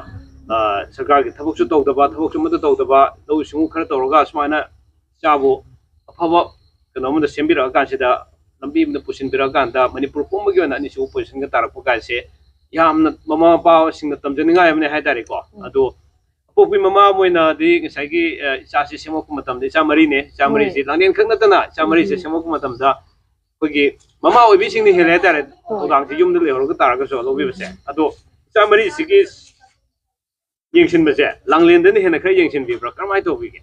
ꯑ, ꯁꯔꯀꯥꯔꯒꯤ ꯊꯕꯛꯁꯨ ꯇꯧꯗꯕ, ꯊꯕꯛꯁꯨ ꯑꯃꯠꯇ ꯇꯧꯗꯕ, ꯂꯧꯎ ꯁꯤꯡꯎ ꯈꯔ ꯇꯧꯔꯒ ꯁꯨꯃꯥꯏꯅ ꯏꯆꯥꯕꯨ ꯑꯐꯕ ꯀꯩꯅꯣ ꯑꯃꯗ ꯁꯦꯝꯕꯤꯔꯛꯑꯀꯥꯟꯁꯤꯗ, ꯂꯝꯕꯤ ꯑꯃꯗ ꯄꯨꯁꯤꯟꯕꯤꯔꯛꯑꯀꯥꯟꯗ, ꯃꯅꯤꯄꯨꯔ ꯄꯨꯝꯕꯒꯤ ꯑꯣꯏꯅ ꯑꯅꯤꯁꯨꯕ ꯄꯣꯖꯤꯁꯟꯒ ꯇꯥꯔꯛꯄ ꯀꯥꯏꯁꯦ ꯌꯥꯝꯅ ꯃꯃꯥ ꯃꯄꯥꯁꯤꯡꯅ ꯇꯝꯖꯅꯤꯡꯉꯥꯏ ꯑꯃꯅꯦ ꯍꯥꯏꯇꯥꯔꯦꯀꯣ꯫ ꯎꯝ꯫ ꯑꯗꯣ ꯑꯄꯣꯛꯄꯤ ꯃꯃꯥ ꯑꯃ ꯑꯣꯏꯅꯗꯤ ꯉꯁꯥꯏꯒꯤ, ꯑ, ꯏꯆꯥꯁꯤ ꯁꯦꯝꯃꯛꯄ ꯃꯇꯝꯗ, ꯏꯆꯥ ꯃꯔꯤꯅꯦ, ꯏꯆꯥ ꯍꯣꯏ꯫ ꯃꯔꯤꯁꯤ ꯂꯥꯡꯂꯦꯟ ꯈꯛ ꯅꯠꯇꯅ ꯏꯆꯥ ꯃꯔꯤꯁꯦ ꯎꯝ꯫ ꯁꯦꯝꯃꯛꯄ ꯃꯇꯝꯗ ꯑꯩꯈꯣꯏꯒꯤ ꯃꯃꯥ ꯑꯣꯏꯕꯤꯁꯤꯡꯅ ꯍꯦꯜꯂꯦ ꯍꯥꯏꯇꯥꯔꯦ, ꯍꯣꯏ꯫ ꯊꯧꯗꯥꯡꯁꯦ ꯌꯨꯝꯗ ꯂꯩꯍꯧꯔꯒ ꯇꯥꯔꯒꯁꯨ ꯂꯧꯕꯤꯕꯁꯦ꯫ ꯎꯝ꯫ ꯑꯗꯣ ꯏꯆꯥ ꯃꯔꯤꯁꯤꯒꯤ ꯌꯦꯡꯁꯤꯟꯕꯁꯦ ꯂꯥꯡꯂꯦꯟꯗꯅ ꯍꯦꯟꯅ ꯈꯔ ꯌꯦꯡꯁꯤꯟꯕꯤꯕ꯭ꯔꯥ, ꯀꯔꯝꯍꯥꯏꯅ ꯇꯧꯕꯤꯒꯦ?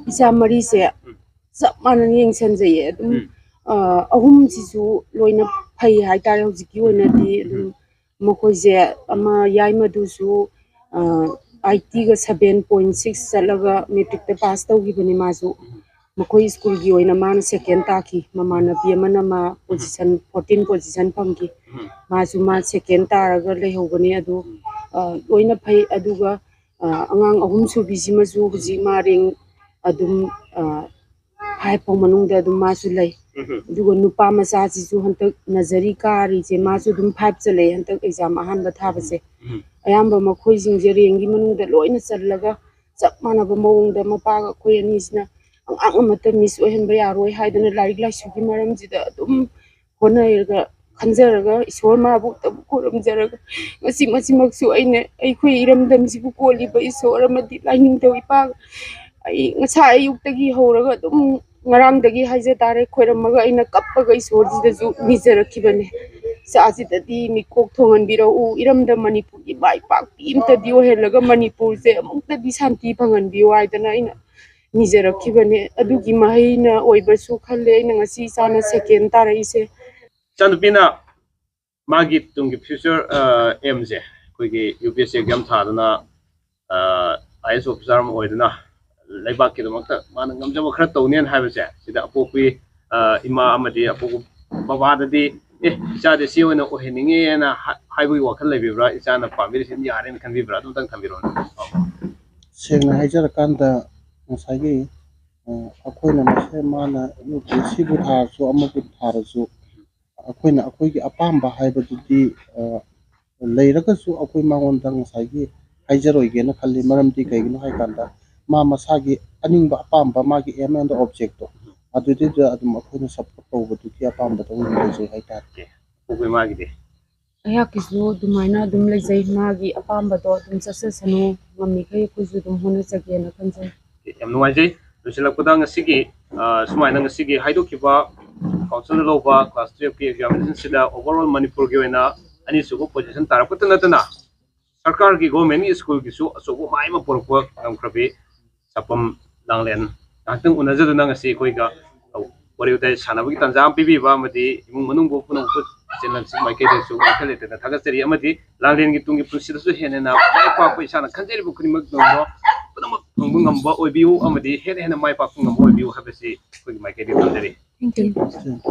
ꯏꯆꯥ ꯃꯔꯤꯁꯦ ꯎꯝ꯫ ꯆꯞ ꯃꯥꯟꯅꯅ ꯌꯦꯡꯁꯤꯟꯖꯩꯌꯦ ꯑꯗꯨꯝ꯫ ꯎꯝ꯫ ꯑ, ꯑꯍꯨꯝꯁꯤꯁꯨ ꯂꯣꯏꯅ ꯐꯩ ꯍꯥꯏꯇꯥꯔꯦ ꯍꯧꯖꯤꯛꯀꯤ ꯑꯣꯏꯅꯗꯤ꯫ ꯑꯗꯨꯝ ꯎꯝ꯫ ꯃꯈꯣꯏꯁꯦ ꯑꯃ ꯌꯥꯏꯃꯗꯨꯁꯨ, ꯑ, ꯑꯥꯏꯇꯤꯒ ꯁꯚꯦꯟ ꯄꯣꯏꯟ ꯁꯤꯛꯁ ꯆꯠꯂꯒ ꯃꯦꯇ꯭ꯔꯤꯛꯇ ꯄꯥꯁ ꯇꯧꯈꯤꯕꯅꯤ ꯃꯥꯁꯨ꯫ ꯎꯝ꯫ ꯃꯈꯣꯏ ꯁ꯭ꯀꯨꯜꯒꯤ ꯑꯣꯏꯅ ꯃꯥꯅ ꯁꯦꯀꯦꯟ ꯇꯥꯈꯤ꯫ ꯃꯃꯥꯟꯅꯕꯤ ꯑꯃꯅ ꯃꯥ ꯎꯝ꯫ ꯄꯣꯖꯤꯁꯟ ꯐꯣꯔꯇꯤꯟ ꯄꯣꯖꯤꯁꯟ ꯐꯪꯈꯤ꯫ ꯎꯝ꯫ ꯃꯥꯁꯨ ꯃꯥ ꯁꯦꯀꯦꯟ ꯇꯥꯔꯒ ꯂꯩꯍꯧꯕꯅꯤ꯫ ꯑꯗꯨ, ꯎꯝ꯫ ꯑ, ꯂꯣꯏꯅ ꯐꯩ꯫ ꯑꯗꯨꯒ, ꯑ, ꯑꯉꯥꯡ ꯑꯍꯨꯝ ꯁꯨꯕꯤꯁꯤꯃꯁꯨ ꯍꯧꯖꯤꯛ ꯃꯥ ꯔꯦꯡ ꯑꯗꯨꯝ, ꯑ, ꯐꯥꯏꯚ ꯐꯥꯎ ꯃꯅꯨꯡꯗ ꯑꯗꯨꯝ ꯃꯥꯁꯨ ꯂꯩ꯫ ꯎꯝ꯫ ꯑꯗꯨꯒ ꯅꯨꯄꯥ ꯃꯆꯥꯁꯤꯁꯨ ꯍꯟꯗꯛ ꯅꯖꯔꯤ ꯀꯥꯔꯤꯁꯦ, ꯃꯥꯁꯨ ꯑꯗꯨꯝ ꯐꯥꯏꯚ ꯆꯠꯂꯛꯑꯦ ꯍꯟꯗꯛ ꯑꯦꯛꯖꯥꯝ ꯑꯍꯥꯟꯕ ꯊꯥꯕꯁꯦ꯫ ꯎꯝ꯫ ꯑꯌꯥꯝꯕ ꯃꯈꯣꯏꯁꯤꯡꯁꯦ ꯔꯦꯡꯒꯤ ꯃꯅꯨꯡꯗ ꯂꯣꯏꯅ ꯆꯜꯂꯒ ꯆꯞ ꯃꯥꯟꯅꯕ ꯃꯑꯣꯡꯗ ꯃꯄꯥꯒ ꯑꯩꯈꯣꯏ ꯑꯅꯤꯁꯤꯅ ꯑꯉꯥꯡ ꯑꯃꯠꯇ ꯃꯤꯁ ꯑꯣꯏꯍꯟꯕ ꯌꯥꯔꯣꯏ ꯍꯥꯏꯗꯅ ꯂꯥꯏꯔꯤꯛ ꯂꯥꯏꯁꯨꯒꯤ ꯃꯔꯝꯁꯤꯗ ꯑꯗꯨꯝ ꯍꯣꯠꯅꯔꯒ, ꯈꯟꯖꯔꯒ, ꯏꯁꯣꯔ ꯃꯥꯕꯨ ꯑꯃꯨꯛꯇꯕꯨ ꯈꯨꯔꯨꯝꯖꯔꯒ, ꯉꯁꯤ, ꯉꯁꯤꯃꯛꯁꯨ ꯑꯩꯅ ꯑꯩꯈꯣꯏ ꯏꯔꯝꯗꯝꯁꯤꯕꯨ ꯀꯣꯜꯂꯤꯕ ꯏꯁꯣꯔ ꯑꯃꯗꯤ ꯂꯥꯏꯅꯤꯡꯊꯧ ꯏꯄꯥꯒ ꯑꯩ ꯉꯁꯥꯏ ꯑꯌꯨꯛꯇꯒꯤ ꯍꯧꯔꯒ ꯑꯗꯨꯝ, ꯉꯔꯥꯡꯗꯒꯤ ꯍꯥꯏꯖ ꯇꯥꯔꯦ, ꯈꯣꯏꯔꯝꯃꯒ ꯑꯩꯅ ꯀꯞꯄꯒ ꯏꯁꯣꯔꯁꯤꯗꯁꯨ ꯅꯤꯖꯔꯛꯈꯤꯕꯅꯦ꯫ ꯏꯆꯥꯁꯤꯗꯗꯤ ꯃꯤꯀꯣꯛ ꯊꯣꯡꯍꯟꯕꯤꯔꯛꯎ, ꯏꯔꯝꯗꯝ ꯃꯅꯤꯄꯨꯔꯒꯤ ꯃꯥꯏ ꯄꯥꯛꯄꯤ ꯑꯃꯇꯗꯤ ꯑꯣꯏꯍꯜꯂꯒ ꯃꯅꯤꯄꯨꯔꯁꯦ ꯑꯃꯨꯛꯇꯗꯤ ꯁꯥꯟꯇꯤ ꯐꯪꯍꯟꯕꯤꯌꯨ ꯍꯥꯏꯗꯅ ꯑꯩꯅ ꯅꯤꯖꯔꯛꯈꯤꯕꯅꯦ꯫ ꯑꯗꯨꯒꯤ ꯃꯍꯩꯅ ꯑꯣꯏꯕꯁꯨ ꯈꯜꯂꯦ ꯑꯩꯅ ꯉꯁꯤ ꯏꯆꯥꯅ ꯁꯦꯀꯦꯟ ꯇꯥꯔꯛꯏꯁꯦ꯫ ꯏꯆꯥꯅꯨꯄꯤꯅ ꯃꯥꯒꯤ ꯇꯨꯡꯒꯤ ꯐ꯭ꯌꯨꯆꯔ, ꯑ, ꯑꯦꯝꯁꯦ ꯑꯩꯈꯣꯏꯒꯤ U P S C exam ꯊꯥꯗꯨꯅ, ꯑ, ꯑꯥꯏ ꯑꯦꯁ ꯑꯣꯐꯤꯁꯥꯔ ꯑꯃ ꯑꯣꯏꯗꯨꯅ ꯂꯩꯕꯥꯛꯀꯤꯗꯃꯛꯇ ꯃꯥꯅ ꯉꯝꯖꯕ ꯈꯔ ꯇꯧꯅꯦꯅ ꯍꯥꯏꯕꯁꯦ, ꯁꯤꯗ ꯑꯄꯣꯛꯄꯤ, ꯑ, ꯏꯃꯥ ꯑꯃꯗꯤ ꯑꯄꯣꯛꯄ ꯕꯕꯥꯗꯗꯤ, "ꯑꯦ, ꯏꯆꯥꯗꯤ ꯁꯤ ꯑꯣꯏꯅ ꯑꯣꯏꯍꯟꯅꯤꯡꯉꯦꯅ" ꯍꯥ-, ꯍꯥꯏꯕꯒꯤ ꯋꯥꯈꯜ ꯂꯩꯕꯤꯕ꯭ꯔꯥ? ꯏꯆꯥꯅ ꯄꯥꯝꯕꯤꯔꯤꯁꯤ ꯑꯗꯨꯝ ꯌꯥꯔꯦꯅ ꯈꯟꯕꯤꯕ꯭ꯔꯥ? ꯑꯗꯨꯝꯇꯪ ꯊꯝꯕꯤꯔꯛꯑꯣꯅꯦ꯫ ꯁꯦꯡꯅ ꯍꯥꯏꯖꯔꯀꯥꯟꯗ, ꯉꯁꯥꯏꯒꯤ, ꯑ, ꯑꯩꯈꯣꯏꯅ ꯃꯁꯦ ꯃꯥꯅ ꯌꯨ ꯄꯤ ꯑꯦꯁ ꯁꯤꯕꯨ ꯊꯥꯔꯁꯨ, ꯑꯃꯕꯨ ꯊꯥꯔꯁꯨ, ꯑꯩꯈꯣꯏꯅ ꯑꯩꯈꯣꯏꯒꯤ ꯑꯄꯥꯝꯕ ꯍꯥꯏꯕꯗꯨꯗꯤ, ꯑ, ꯂꯩꯔꯒꯁꯨ ꯑꯩꯈꯣꯏ ꯃꯉꯣꯟꯗ ꯉꯁꯥꯏꯒꯤ ꯍꯥꯏꯖꯔꯣꯏꯒꯦꯅ ꯈꯜꯂꯤ꯫ ꯃꯔꯝꯗꯤ ꯀꯩꯒꯤꯅꯣ ꯍꯥꯏꯀꯥꯟꯗ, ꯃꯥ ꯃꯁꯥꯒꯤ ꯑꯅꯤꯡꯕ ꯑꯄꯥꯝꯕ, ꯃꯥꯒꯤ aim and objectꯇꯣ, ꯑꯗꯨꯗꯨꯗ ꯑꯗꯨꯝ ꯑꯩꯈꯣꯏꯅ support ꯇꯧꯕꯗꯨꯒꯤ ꯑꯄꯥꯝꯕꯗ ꯑꯗꯨꯝ ꯂꯩꯖꯩ ꯍꯥꯏꯇꯥꯔꯦ꯫ ꯑꯣꯀꯦ, ꯑꯄꯨꯒꯤ ꯃꯥꯒꯤꯗꯤ? ꯑꯩꯍꯥꯛꯀꯤꯁꯨ ꯑꯗꯨꯃꯥꯏꯅ ꯑꯗꯨꯝ ꯂꯩꯖꯩ꯫ ꯃꯥꯒꯤ ꯑꯄꯥꯝꯕꯗꯣ ꯑꯗꯨꯝ ꯆꯠꯆꯁꯅꯨ, ꯉꯝꯃꯤꯈꯩ ꯑꯩꯈꯣꯏꯁꯨ ꯑꯗꯨꯝ ꯍꯣꯠꯅꯖꯒꯦꯅ ꯈꯟꯖꯩ꯫ ꯌꯥꯝ ꯅꯨꯡꯉꯥꯏꯖꯩ꯫ ꯂꯣꯏꯁꯤꯜꯂꯛꯄꯗ ꯉꯁꯤꯒꯤ, ꯑ, ꯁꯨꯃꯥꯏꯅ ꯉꯁꯤꯒꯤ ꯍꯥꯏꯗꯣꯛꯈꯤꯕ councilꯅ ꯂꯧꯕ class twelveꯀꯤ examinationꯁꯤꯗ overall ꯃꯅꯤꯄꯨꯔꯒꯤ ꯑꯣꯏꯅ ꯑꯅꯤꯁꯨꯕ position ꯇꯥꯔꯛꯄꯇ ꯅꯠꯇꯅ ꯁꯔꯀꯥꯔꯒꯤ governmentꯀꯤ schoolꯒꯤꯁꯨ ꯑꯆꯧꯕ ꯃꯥꯏ ꯑꯃ ꯄꯨꯔꯛꯄ ꯉꯝꯈ꯭ꯔꯕꯤ ꯁꯥꯄꯝ ꯂꯥꯡꯂꯦꯟ ꯉꯥꯏꯍꯥꯛꯇꯪ ꯎꯅꯖꯗꯨꯅ ꯉꯁꯤ ꯑꯩꯈꯣꯏꯒ ꯋꯥꯔꯤ ꯋꯥꯇꯥꯏ ꯁꯥꯟꯅꯕꯒꯤ ꯇꯥꯟꯖꯥ ꯑꯃ ꯄꯤꯕꯤꯕ ꯑꯃꯗꯤ ꯏꯃꯨꯡ ꯃꯅꯨꯡꯕꯨ ꯄꯨꯝꯅꯃꯛꯄꯨ ꯆꯦꯅꯦꯜꯁꯤ ꯃꯥꯏꯀꯩꯗꯁꯨ ꯋꯥꯈꯜ ꯂꯩꯇꯅ ꯊꯥꯒꯠꯆꯔꯤ꯫ ꯑꯃꯗꯤ ꯂꯥꯡꯂꯦꯟꯒꯤ ꯇꯨꯡꯒꯤ ꯄꯨꯟꯁꯤꯗꯁꯨ ꯍꯦꯟꯅ ꯍꯦꯟꯅ ꯃꯥꯏ ꯄꯥꯛꯄ ꯏꯁꯥꯅ ꯈꯟꯖꯔꯤꯕ ꯈꯨꯗꯤꯡꯃꯛ ꯅꯣꯡꯃ ꯄꯨꯝꯅꯃꯛ ꯐꯪꯕ ꯉꯝꯕ ꯑꯣꯏꯕꯤꯌꯨ ꯑꯃꯗꯤ ꯍꯦꯟꯅ ꯍꯦꯟꯅ ꯃꯥꯏ ꯄꯥꯛꯄ ꯉꯝꯕ ꯑꯣꯏꯕꯤꯌꯨ ꯍꯥꯏꯕꯁꯤ ꯑꯩꯈꯣꯏꯒꯤ ꯃꯥꯏꯀꯩꯗꯒꯤ ꯊꯝꯖꯔꯤ꯫ Thank you.